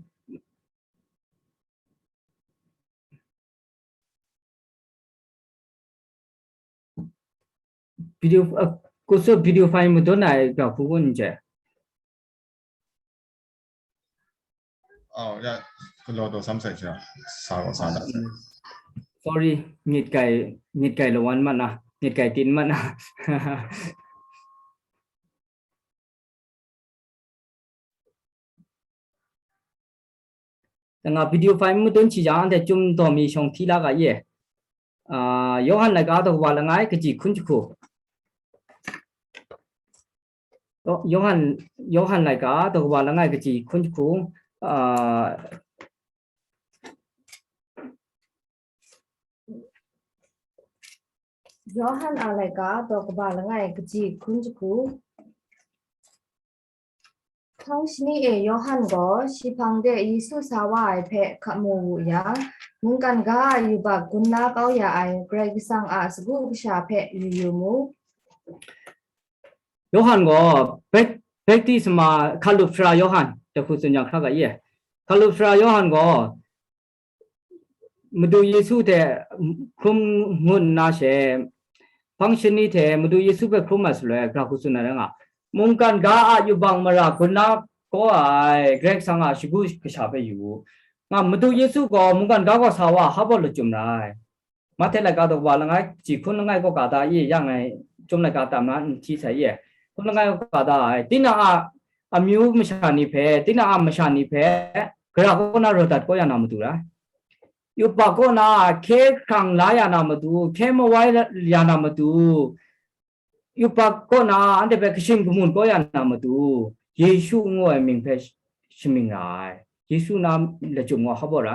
video, uh, kuso video file mudon ai ga kugun je. Oh, ya, kalau do samsai je. Sa ko sa da. Sorry, ngit kai, ngit kai lawan mana, ngit kai tin mana. Nga video file n madun shi jang, anhte chyum daw mi shawng hti la ga ye. Ah, Yawhan laika daw kaba langai, kaji hkun jahku. Yo-, Yawhan, Yawhan laika daw kaba langai, kaji hkun jahku. Ah, Yawhan a laika daw kaba langai, kaji hkun jahku. Hpang shani e Yawhan gaw shi hpang de Yesu sa wa ai hpe hkap mu wu yang, mungkan ga a yubak gun la kau ya ai Karai Kasang a sagu kasha hpe yu yu mu. Yawhan gaw bek-, baptisma hkalup sara Yawhan, jahku tsun jang hkra ga ye. Hkalup sara Yawhan gaw Madu Yesu hte hkrum ngut nna she, hpang shani hte Madu Yesu hpe hkrum ai shaloi, gara hku tsun ai rai nga, mungkan ga a yubak mara gun la kau ai Karai Kasang a shagu kasha hpe yu u. Nga Madu Yesu gaw mungkan ga gaw sa wa hpa baw lachyum ra ai. Mahte laika daw kaba langai, kaji hkun langai kaw ga da i, yang ai, chyum laika tam na n hti sai i, hkun langai kaw ga da ai. Tinang a amyu masha ni hpe, tinang a masha ni hpe, gara kaw na raw dat kau ya na matu ra. Yubak kaw na hkye hkrang la ya na matu, hkye mawai ya na matu, yubak kaw na anhte hpe kashin kamun kau ya na matu, Yesu ngu ai mying hpe sh-, shamying ra ai. Yesu na lachyum gaw hpa baw ra.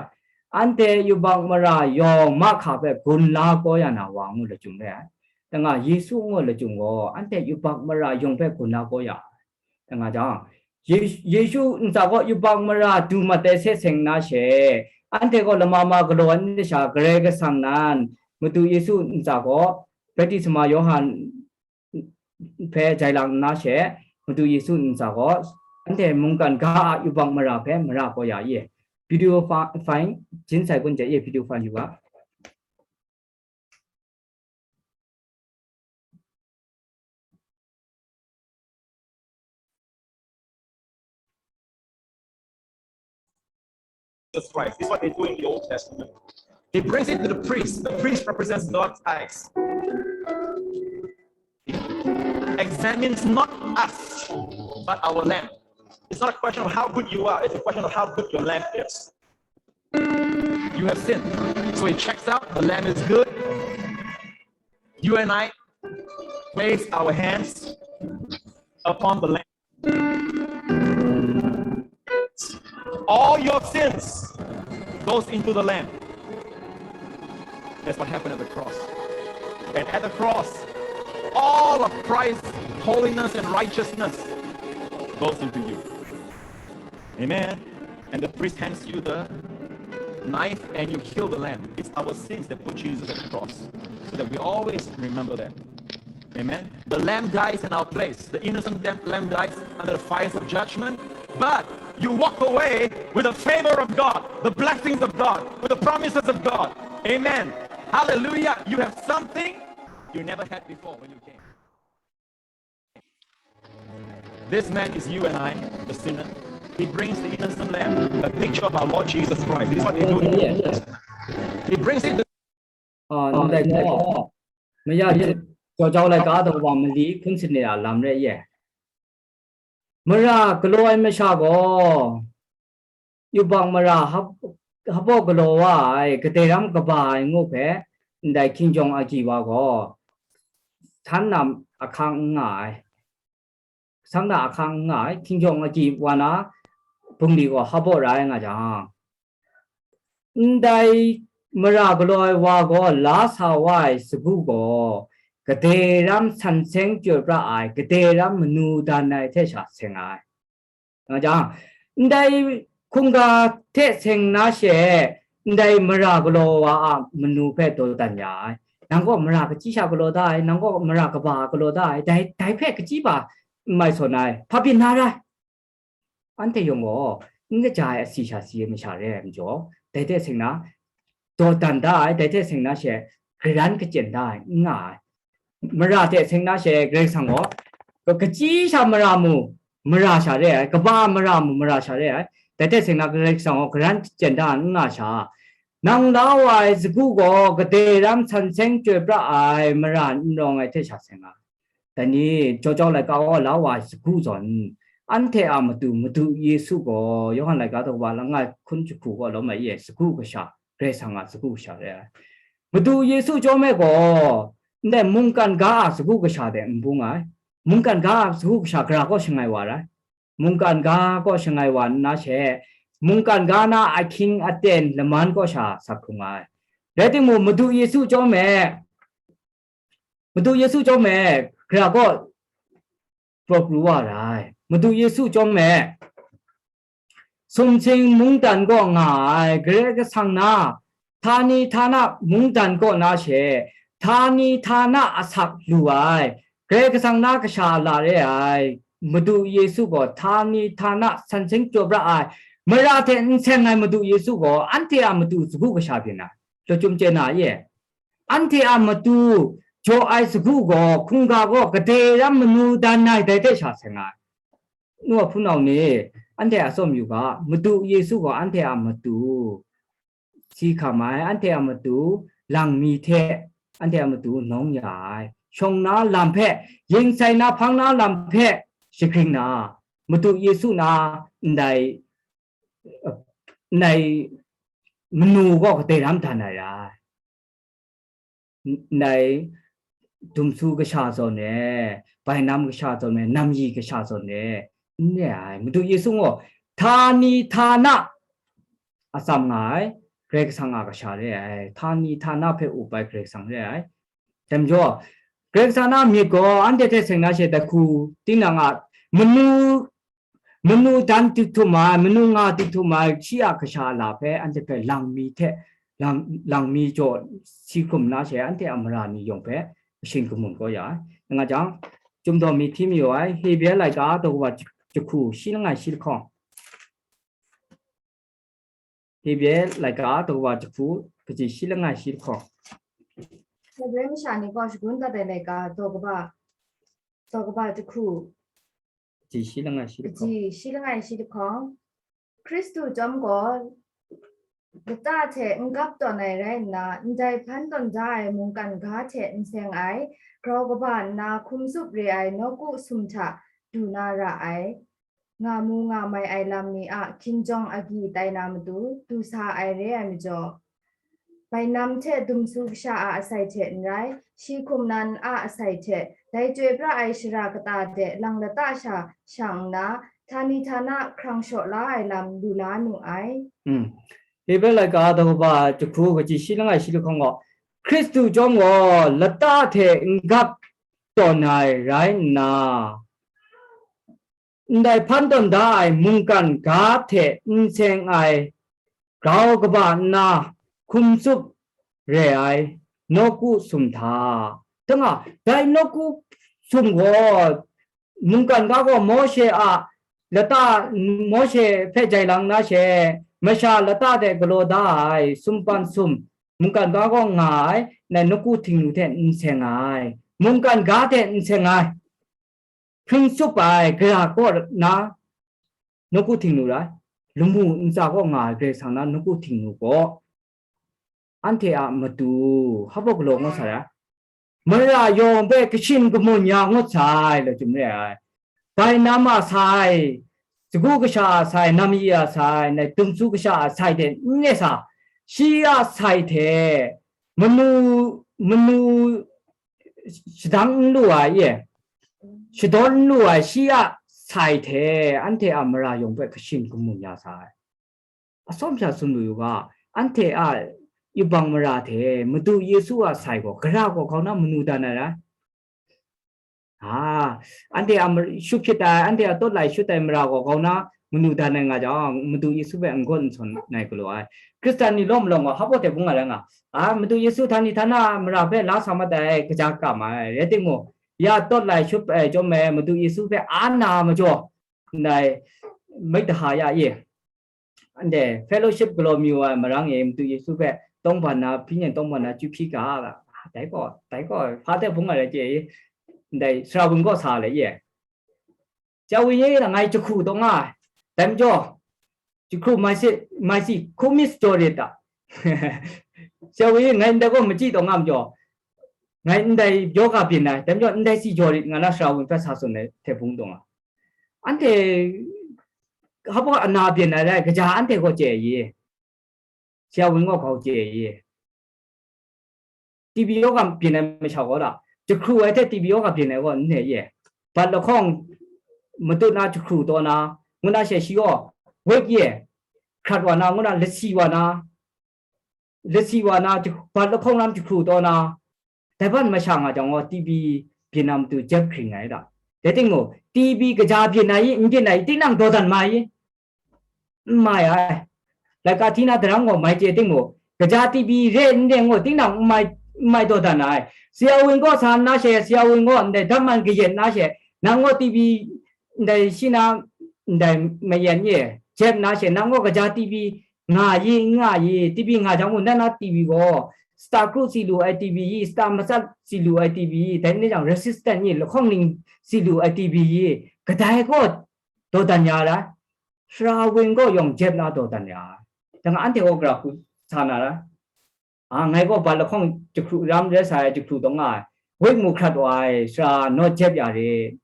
Anhte yubak mara yawng mahka hpe gun la kau ya na wa ngu lachyum re ai. Danga Yesu ngu lachyum gaw, anhte yubak mara yawng hpe gun la kau ya ai. Danga jang, Ye-, Yesu ntsa gaw yubak mara du mat ai hte seng nna she, anhte gaw lama ma galaw ai ni sha Karai Kasang nan, Madu Yesu ntsa gaw, baptisma Yawhan hpe jai lang nna she, Madu Yesu ntsa gaw, anhte mungkan ga a yubak mara hpe mara kau ya i. Video fi-, file, jin sai kun je i, video file yu ga. Jesus Christ. This is what they do in the Old Testament. He brings it to the priest. The priest represents God's eyes. He examines not us, but our lamp. It's not a question of how good you are, it's a question of how good your lamp is. You have sinned. So he checks out, the lamp is good. You and I place our hands upon the lamp. All your sins goes into the lamp. That's what happened at the cross. And at the cross, all of Christ's holiness and righteousness goes into you. Amen. And the priest hands you the knife and you kill the lamb. It's our sins that put Jesus at the cross, so that we always remember that. Amen. The lamb dies in our place. The innocent lamb, lamb dies under the fires of judgment. But you walk away with the favor of God, the blessings of God, with the promises of God. Amen. Hallelujah. You have something you never had before when you came. This man is you and I, the sinner. He brings the innocent lamb, the picture of our Lord Jesus Christ. This is what they do. He brings it to Ah, ndai hte gaw, maya jaw jau laika daw wa mali hkun sane a lam re ye. Mara galaw ai masha gaw, yubak mara hap-, hpaw galaw wa ai, kadai ram kaba ai ngu hpe, ndai hkinjawng agyi wa gaw, san na ahkang n nga ai. San na ahkang n nga ai, hkinjawng agyi wa na bungli gaw hpaw ra ai nga jang, ndai mara galaw ai wa gaw la sa wa ai sagu gaw, kadai ram san seng chyoi pra ai, kadai ram manu dan ai hte sha seng ai. Nga jang, ndai hkungga hte seng na she, ndai mara galaw wa a manu hpe daw dan ya ai. Nang gaw mara kachyi sha galaw da ai, nang gaw mara kaba galaw da ai, dai, dai hpe kachyi ba n mai sawn ai, hpa byin na rai. Anhte yawng gaw, n kaja ai asi sha si ai masha re ai majaw, dai hte seng na, daw dan da ai, dai hte seng na she, garan kachyen da ai, n nga ai. Mara hte seng na she, Karai Kasang gaw, ka-, kachyi sha mara mu, mara sha re ai, kaba mara mu, mara sha re ai, dai hte seng na Karai Kasang gaw, garan kachyen da ai, n nga sha, nang la wa ai sagu gaw, kadai ram san seng chyoi pra ai, mara n rawng ai hte sha seng ai. Dai ni, jaw jau laika gaw la wa ai sagu zawn, Anhte a matu, Madu Yesu gaw, Yawhan laika daw kaba langai hkun jahku gaw lawm ai e, sagu kasha, Karai Kasang a sagu kasha re ai. Madu Yesu chyawm e gaw, ndai mungkan ga a sagu kasha de n bung ai. Mungkan ga a sagu kasha gara kaw shangai wa rai. Mungkan ga kaw shangai wa nna she, mungkan ga na ahkying aten laman kaw sha sa hkrung ai. Rai timung, Madu Yesu chyawm e, Madu Yesu chyawm e, gara kaw praw pru wa rai. Madu Yesu chyawm e, sumsing mungdan kaw nga ai, Karai Kasang na, htani htana mungdan kaw na she, htani htana asak lu ai, Karai Kasang na kasha a la re ai, Madu Yesu gaw htani htana san seng jaw pra ai, mara hte n seng ai Madu Yesu gaw anhte a matu sagu kasha byin ai. Lachyum chye na ye. Anhte a matu jaw ai sagu gaw, hkungga gaw kadai ram manu dan ai dai hte sha seng ai. Nu a hpunau ni, anhte a tsawm yu ga, Madu Yesu gaw anhte a matu si hkam ai, anhte a matu langmi hte, anhte a matu nawng ya ai, shawng na lam hpe, yin sai na hpang na lam hpe shagring na, Madu Yesu na ndai, ndai manu gaw kadai ram dan ai rai. Ndai dumsu kasha zawn e, bainam kasha zawn e, namyi kasha zawn e, n re ai. Madu Yesu gaw htani htana atsam nga ai, Karai Kasang a kasha re ai, htani htana hpe up ai Karai Kasang re ai. Dai majaw, Karai Kasang na myit gaw anhte hte seng na she, dai hku tinang a manu manu dan tik htum ai, manu nga tik htum ai, shi a kasha a la hpe anhte hpe langmi hte, lang, langmi jaw si hkrum na she, anhte a mara ni yawng hpe kashin kamun kau ya ai. Nga jang, Chyum daw mi hti mayu ai, Hebre laika daw kaba jahku shi langai shi lahkawng. Hebre laika daw kaba jahku, kaji shi langai shi lahkawng. Hebre masha ni gaw shagun dat ai laika daw kaba, daw kaba jahku, kaji shi langai shi lahkawng. Kaji shi langai shi lahkawng. Hkristu chyawm gaw lata hte n-gap tawn ai rai nna, ndai hpan tawn da ai mungkan ga hte n seng ai, grau kaba nna hkum tsup re ai nawku sum hta du na ra ai, nga mu nga mai ai lam ni a hkinjawng agyi tai na matu du sa ai re ai majaw, bainam hte dumsu kasha a asai hte n rai, shi hkum nan a asai hte, dai chyoi pra ai shara kata de lang lata sha shang nna, htani htana hkrang shaw la ai lam lu la nu ai. Mm. Hebre laika daw kaba jahku kaji shi langai shi lahkawng gaw, Hkristu chyawm gaw lata hte n-gap tawn ai rai nna, ndai hpan tawn da ai mungkan ga hte n seng ai, grau kaba nna hkum tsup re ai nawku sum hta, dang a, dai nawku sum gaw, mungkan ga gaw Mawshe a lata, Mawshe hpe jai lang na she, masha lata de galaw da ai sumpan sum, mungkan ga gaw nga ai, nai nawku htingnu hte n seng ai, mungkan ga hte n seng ai, hpring tsup ai gara kaw na nawku htingnu rai, lamu ntsa kaw nga ai Karai Kasang na nawku htingnu gaw, anhte a matu, hpa galaw ngut sa ai, mara yawng hpe kashin kamun ya ngut sai, lachyum re ai. Bainam a sai, sagu kasha a sai, namyi a sai, nai dumsu kasha a sai de n re sa, shi a sai hte manu, manu shadang n lu ai, ye, shadawn n lu ai shi a sai hte anhte a mara yawng hpe kashin kamun ya sa ai. Atsawm sha tsun lu yu ga, anhte a yubang mara hte Madu Yesu a sai gaw, gara gaw grau na manu dan ai rai? A, anhte a mar-, shut hpyit ai, anhte a tawt lai shut ai mara gaw grau na manu dan ai nga jang, Madu Yesu hpe n-gawn n sawn ai galaw ai. Hkristan ni law malawng gaw, hpa hte bung nga rai nga, a, Madu Yesu htani htana mara hpe la sa mat ai, kaja kam ai, rai timung, ya tawt lai shut ai chyawm e, Madu Yesu hpe a na majaw, ndai, mai daha ya e, anhte fellowship galaw mayu ai marang e, Madu Yesu hpe tawngban na, hpyi yen tawngban na, chyu hpyi ga, dai gaw, dai gaw, hpa hte bung ai rai chye i, ndai sara wun gaw sa le ye. Sara wun ye, ngai jahku taw nga ai, dai majaw, jahku mai si, mai si, hku mi jaw rit ta? Sara wun ye, ngai ndai gaw machyi taw nga majaw, ngai ndai yawga byin ai, dai majaw, ndai si jaw rit nga na sara wun hpe sa tsun ai hte bung taw nga. Anhte hpa ana byin ai rai, kaja anhte gaw chye ye. Sya wun gaw hkau chye ye. T B yaw ga byin ai masha gaw da, jahkru ai hte T B yaw ga byin ai gaw n ne ye. Bat lahkawng matut na jahkru taw na, ngu na she shi gaw, wet ye, hkrat wa na, ngu na, lasi wa na, lasi wa na, bat lahkawng lam jahkru taw na, dai ban masha nga jang gaw, T B byin na matu jep hkring ai da. Dai timung, T B kaja byin na i, n byin na i, tinang daw dan ma i? N mai ai. Laika hti na daram gaw mai chye timung, kaja T B re n re gaw, tinang n mai, n mai daw dan ai. Sya wun gaw sa nna she, sya wun gaw ndai dam man kayat na she, nang gaw T B ndai shi na, ndai mayat ye, jep na she, nang gaw kaja T B nga yi, n nga yi, T B nga jang mung, nang na T B gaw, sta kru si lu ai T B yi, sta matsat si lu ai T B yi, dai ni jang resistant yi, lahkawng ning si lu ai T B yi, kadai gaw daw dan ya ai. Sara wun gaw yawng jep na daw dan ya ai. Dang anhte gaw gara hku sa na ra. A, ngai gaw bat lahkawng jahkru ram rai sa ai, jahkru taw nga ai, wet mu hkrat wa ai, sara naw jep ya re.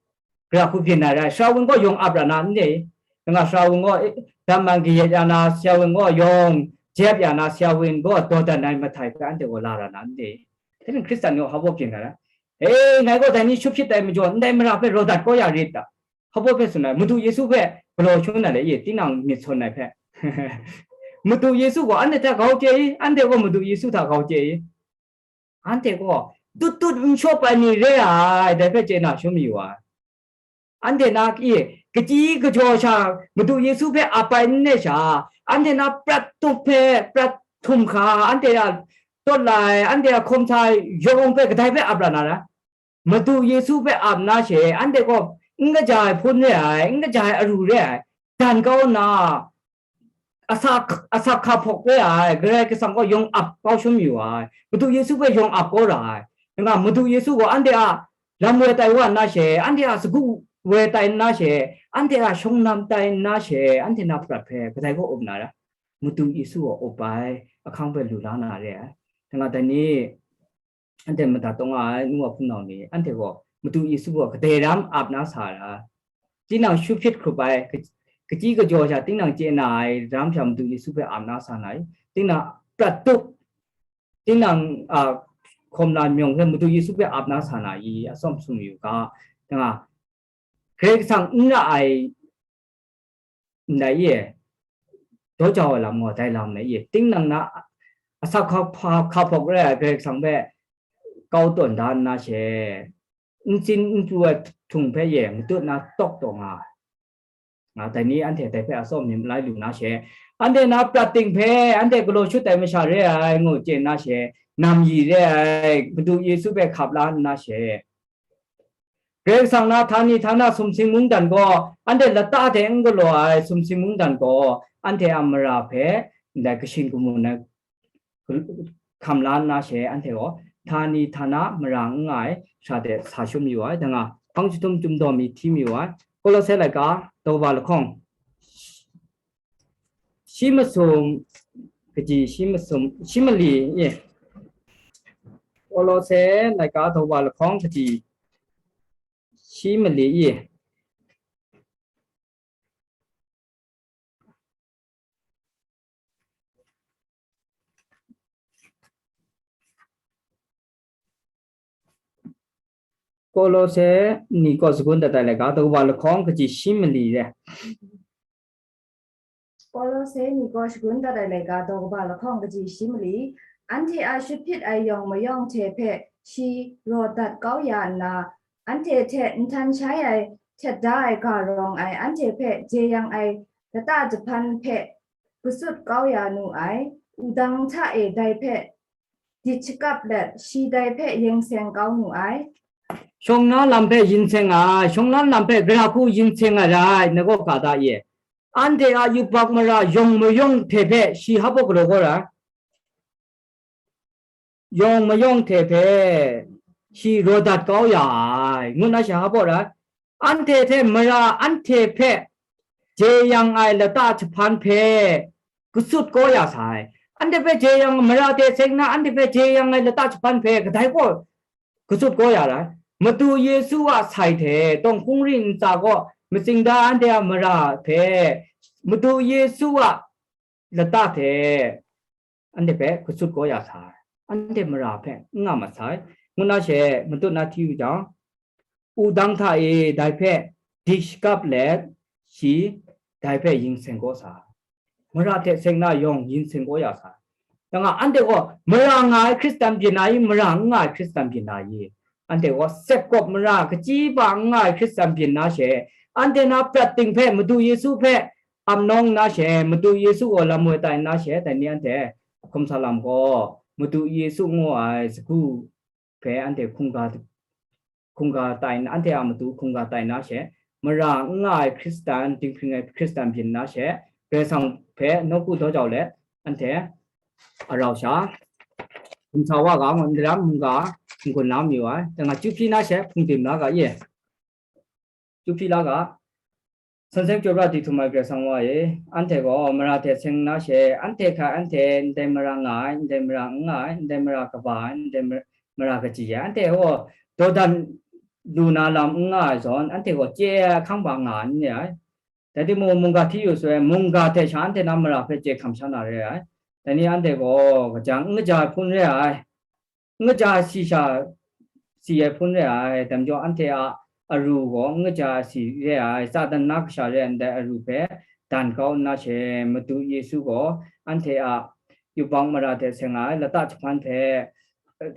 Gara hku byin na rai, sara wun gaw yawng ap ra na n re? Nga sara wun gaw, eh, dam man kayat ya na, sara wun gaw yawng jep ya na, sara wun gaw daw dan ai mahtai hpe anhte gaw la ra na n re? Dai ning Hkristan ni gaw hpa baw byin na ra? E, ngai gaw dai ni shut hpyit ai majaw, ndai mara hpe raw dat kau ya rit ta? Hpa baw hpe tsun ai, Madu Yesu hpe galaw shangun na le, ye, tinang myit sawn ai hpe. Madu Yesu gaw anhte hta grau chye i, anhte gaw Madu Yesu hta grau chye i. Anhte gaw tut tut n shawp ai ni re ai, dai hpe chye na shangun mayu ai. Anhte na i, kachyi kajaw sha Madu Yesu hpe ap ai n re sha, anhte na prat tup hpe prat htum hkra, anhte a tawt lai, anhte a hkawm sa yawng hpe kadai hpe ap ra na ra? Madu Yesu hpe ap na she, anhte gaw n kaja ai hpun re ai, n kaja ai aru re ai, dan kau nna, asak, asak hka hpawk re ai, Karai Kasang gaw yawng ap kau shangun mayu ai, Madu Yesu hpe yawng ap kau ra ai. Nga Madu Yesu gaw anhte a lam woi tai wa nna she, anhte a sagu woi tai nna she, anhte a shawng lam tai nna she, anhte na prat hpe kadai gaw up na ra? Madu Yesu gaw up ai, ahkang hpe lu la na re ai. Nga dai ni, anhte madat taw nga ai, nu wa hpunau ni, anhte gaw Madu Yesu gaw kadai ram ap na sa ra? Tinang shut hpyit hkrup ai, ka-, kachyi kajaw sha, tinang chye na ai ram sha Madu Yesu hpe ap na sa na i? Tinang prat tup, tinang, a, hkawm la myawng hpe Madu Yesu hpe ap na sa na i? Atsawm sum yu ga, nga, Karai Kasang n ra ai ndai e, daw jau ai lam gaw dai lam e, tinang na asak hka hpa, hka hpawk rai ai Karai Kasang hpe kau tawn da nna she, n tsin n pru ai htung hpe ye matut na tawk taw nga ai. Nga dai ni anhte dai hpe atsawm ni malai lu na she, anhte na prat ting hpe anhte galaw shut ai masha re ai ngu chye na she, nam yi re ai, Madu Yesu hpe hkap la nna she, Karai Kasang na htani htana sumsing mungdan gaw, anhte lata hte n galaw ai sumsing mungdan gaw, anhte a mara hpe ndai kashin kamu na hkam la nna she, anhte gaw htani htana mara n nga ai sha de sa shangun mayu ai. Dang a, hpang chyahtum chyum daw mi hti mayu ai. Kolose laika daw kaba lahkawng, shi masum kaji, shi masum, shi mali e. Kolose laika daw kaba lahkawng kaji, shi mali e. Kolose ni kaw sagun dat ai laika daw kaba lahkawng kaji, shi mali re. Kolose ni kaw sagun dat ai laika daw kaba lahkawng kaji, shi mali. Anhte a shut hpyit ai yawng mayawng hte hpe shi raw dat kau ya nna, anhte hte nhtan shai ai, htet da ai ga rawng ai, anhte hpe jeyang ai lata jahpan hpe kasut kau ya nu ai, wudang hta e dai hpe dit shakap let, shi dai hpe yen seng kau nu ai. Shawng na lam hpe yen seng ai, shawng na lam hpe gara hku yen seng ai rai, na gaw ga da ye? Anhte a yubak mara yawng mayawng hte hpe shi hpa baw galaw kau ra ai. Yawng mayawng hte hpe shi raw dat kau ya ai, ngu na shi hpa baw ra ai. Anhte hte mara anhte hpe jeyang ai lata jahpan hpe kasut kau ya sa ai. Anhte hpe jeyang, mara hte seng na anhte hpe jeyang ai lata jahpan hpe kadai gaw kasut kau ya ra ai. Madu Yesu a sai hte tawng hkungri ntsa gaw matsing da anhte a mara hpe Madu Yesu a lata hte anhte hpe kasut kau ya sai, anhte mara hpe n nga mat sai, ngu na she matut na hti yu jang, wudang hta e dai hpe dik shakap let, shi dai hpe yin seng kau sa, mara hte seng na yawng yin seng kau ya sa. Dang a, anhte gaw mara nga ai Hkristan byin na i, mara n nga ai Hkristan byin na i? Anhte gaw sep kawp mara kachyi pa n nga ai Hkristan byin na she, anhte na prat ting hpe Madu Yesu hpe ap nawng na she, Madu Yesu gaw lam woi tai na she, dai ni anhte hkum sa lam gaw, Madu Yesu ngu ai sagu hpe anhte hkungga, hkungga tai na, anhte a matu hkungga tai na she, mara n nga ai Hkristan, dinghpring ai Hkristan byin na she, Karai Kasang hpe nawku daw jau let, anhte a rau sha, hkum sa wa ga, ngu n daram mungga n-gun la mayu ai, dang a, chyu hpyi na she, hpung tim la ga ye. Chyu hpyi la ga, San seng chyawpra di htum ai Karai Kasang wa e, anhte gaw mara hte seng na she, anhte hkai anhte ndai mara nga ai, ndai mara n nga ai, ndai mara kaba ai, ndai mara, mara kachyi ai, anhte gaw dawdan lu na lam n nga ai zawn, anhte gaw chye ai ahkang hpa nga n re ai. Dai timung, mungga hti yu sai, mungga hte sha anhte na mara hpe chye hkam sha na re ai. Dai ni anhte gaw kaja n kaja ai hpun re ai. N kaja ai si sha si ai hpun re ai, dai majaw anhte a aru gaw n kaja ai si re ai, Satan na kasha re ai ndai aru hpe dan kau nna she, Madu Yesu gaw anhte a yubak mara hte seng ai lata jahpan hpe,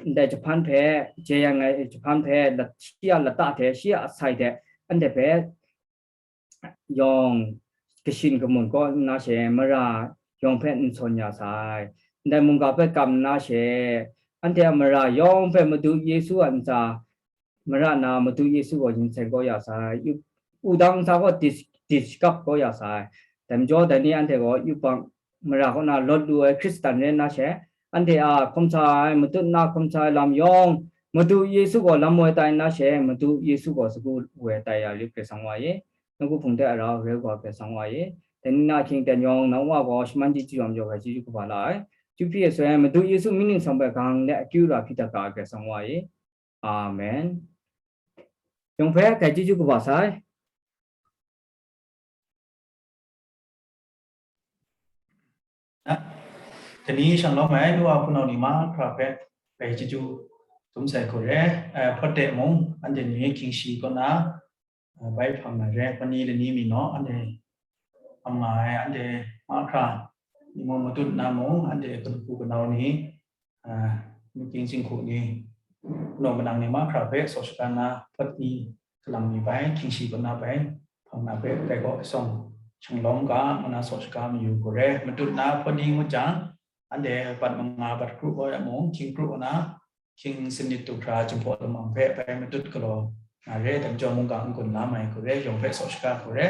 ndai jahpan hpe, jeyang ai jahpan hpe, lat-, shi a lata hte, shi a asai hte, anhte hpe yawng kashin kamun kaw nna she, mara yawng hpe n sawn ya sai. Ndai mungga hpe kam nna she, anhte a mara yawng hpe Madu Yesu a ntsa mara na Madu Yesu gaw yin seng kau ya sai. Yu-, wudang ntsa gaw dis-, dis shakap kau ya sai. Dai majaw, dai ni anhte gaw yubak mara kaw na lawt lu ai Hkristan rai nna she, anhte a hkum sa ai, matut na hkum sa ai lam yawng, Madu Yesu gaw lam woi tai nna she, Madu Yesu gaw sagu woi tai ya lit Karai Kasang wa e. Nawku hpung de a rau rai wa Karai Kasang wa e. Dai ni na ahkying ten yawng, nang wa gaw shaman di jayawm jaw ai chyeju kaba la ai. Chyu hpyi e sai, Madu Yesu mying ningsang hpe gang de akyu ra hpyi dat ga ai Karai Kasang wa e. Amen. Yawng hpe dai chyeju kaba sai. Dai ni shanglawm ai nu wa hpunau ni mahkra hpe dai chyeju dum sai hku re, eh, hpawt de mung, anhte ni hkying shi kaw na, eh, bai hpang na re, hpani lani mi naw, anhte hpang nga ai, anhte mahkra ni mung matut na mung, anhte kanuku kanau ni, ah, mungkying jinghku ni, naw manang ni mahkra hpe saw shaga na, hpawt ni, kalang mi bai, hkying shi kaw na bai, hpang na hpe, dai kaw sawng shanglawm ga, ngu na saw shaga mayu hku re, matut na hpawt ni ngut jang, anhte bat manga bat kru kaw ya mung, hkying kru kaw na, hkying sanit du hkra, jinghpaw lamang hpe bai matut galaw na re, dai majaw mungga n-gun la mai hku re, yawng hpe saw shaga hku re,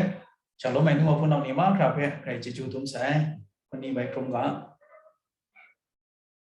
shanglawm ai nu wa hpunau ni mahkra hpe, grai chyeju dum sai, hpawt ni bai hkrum ga.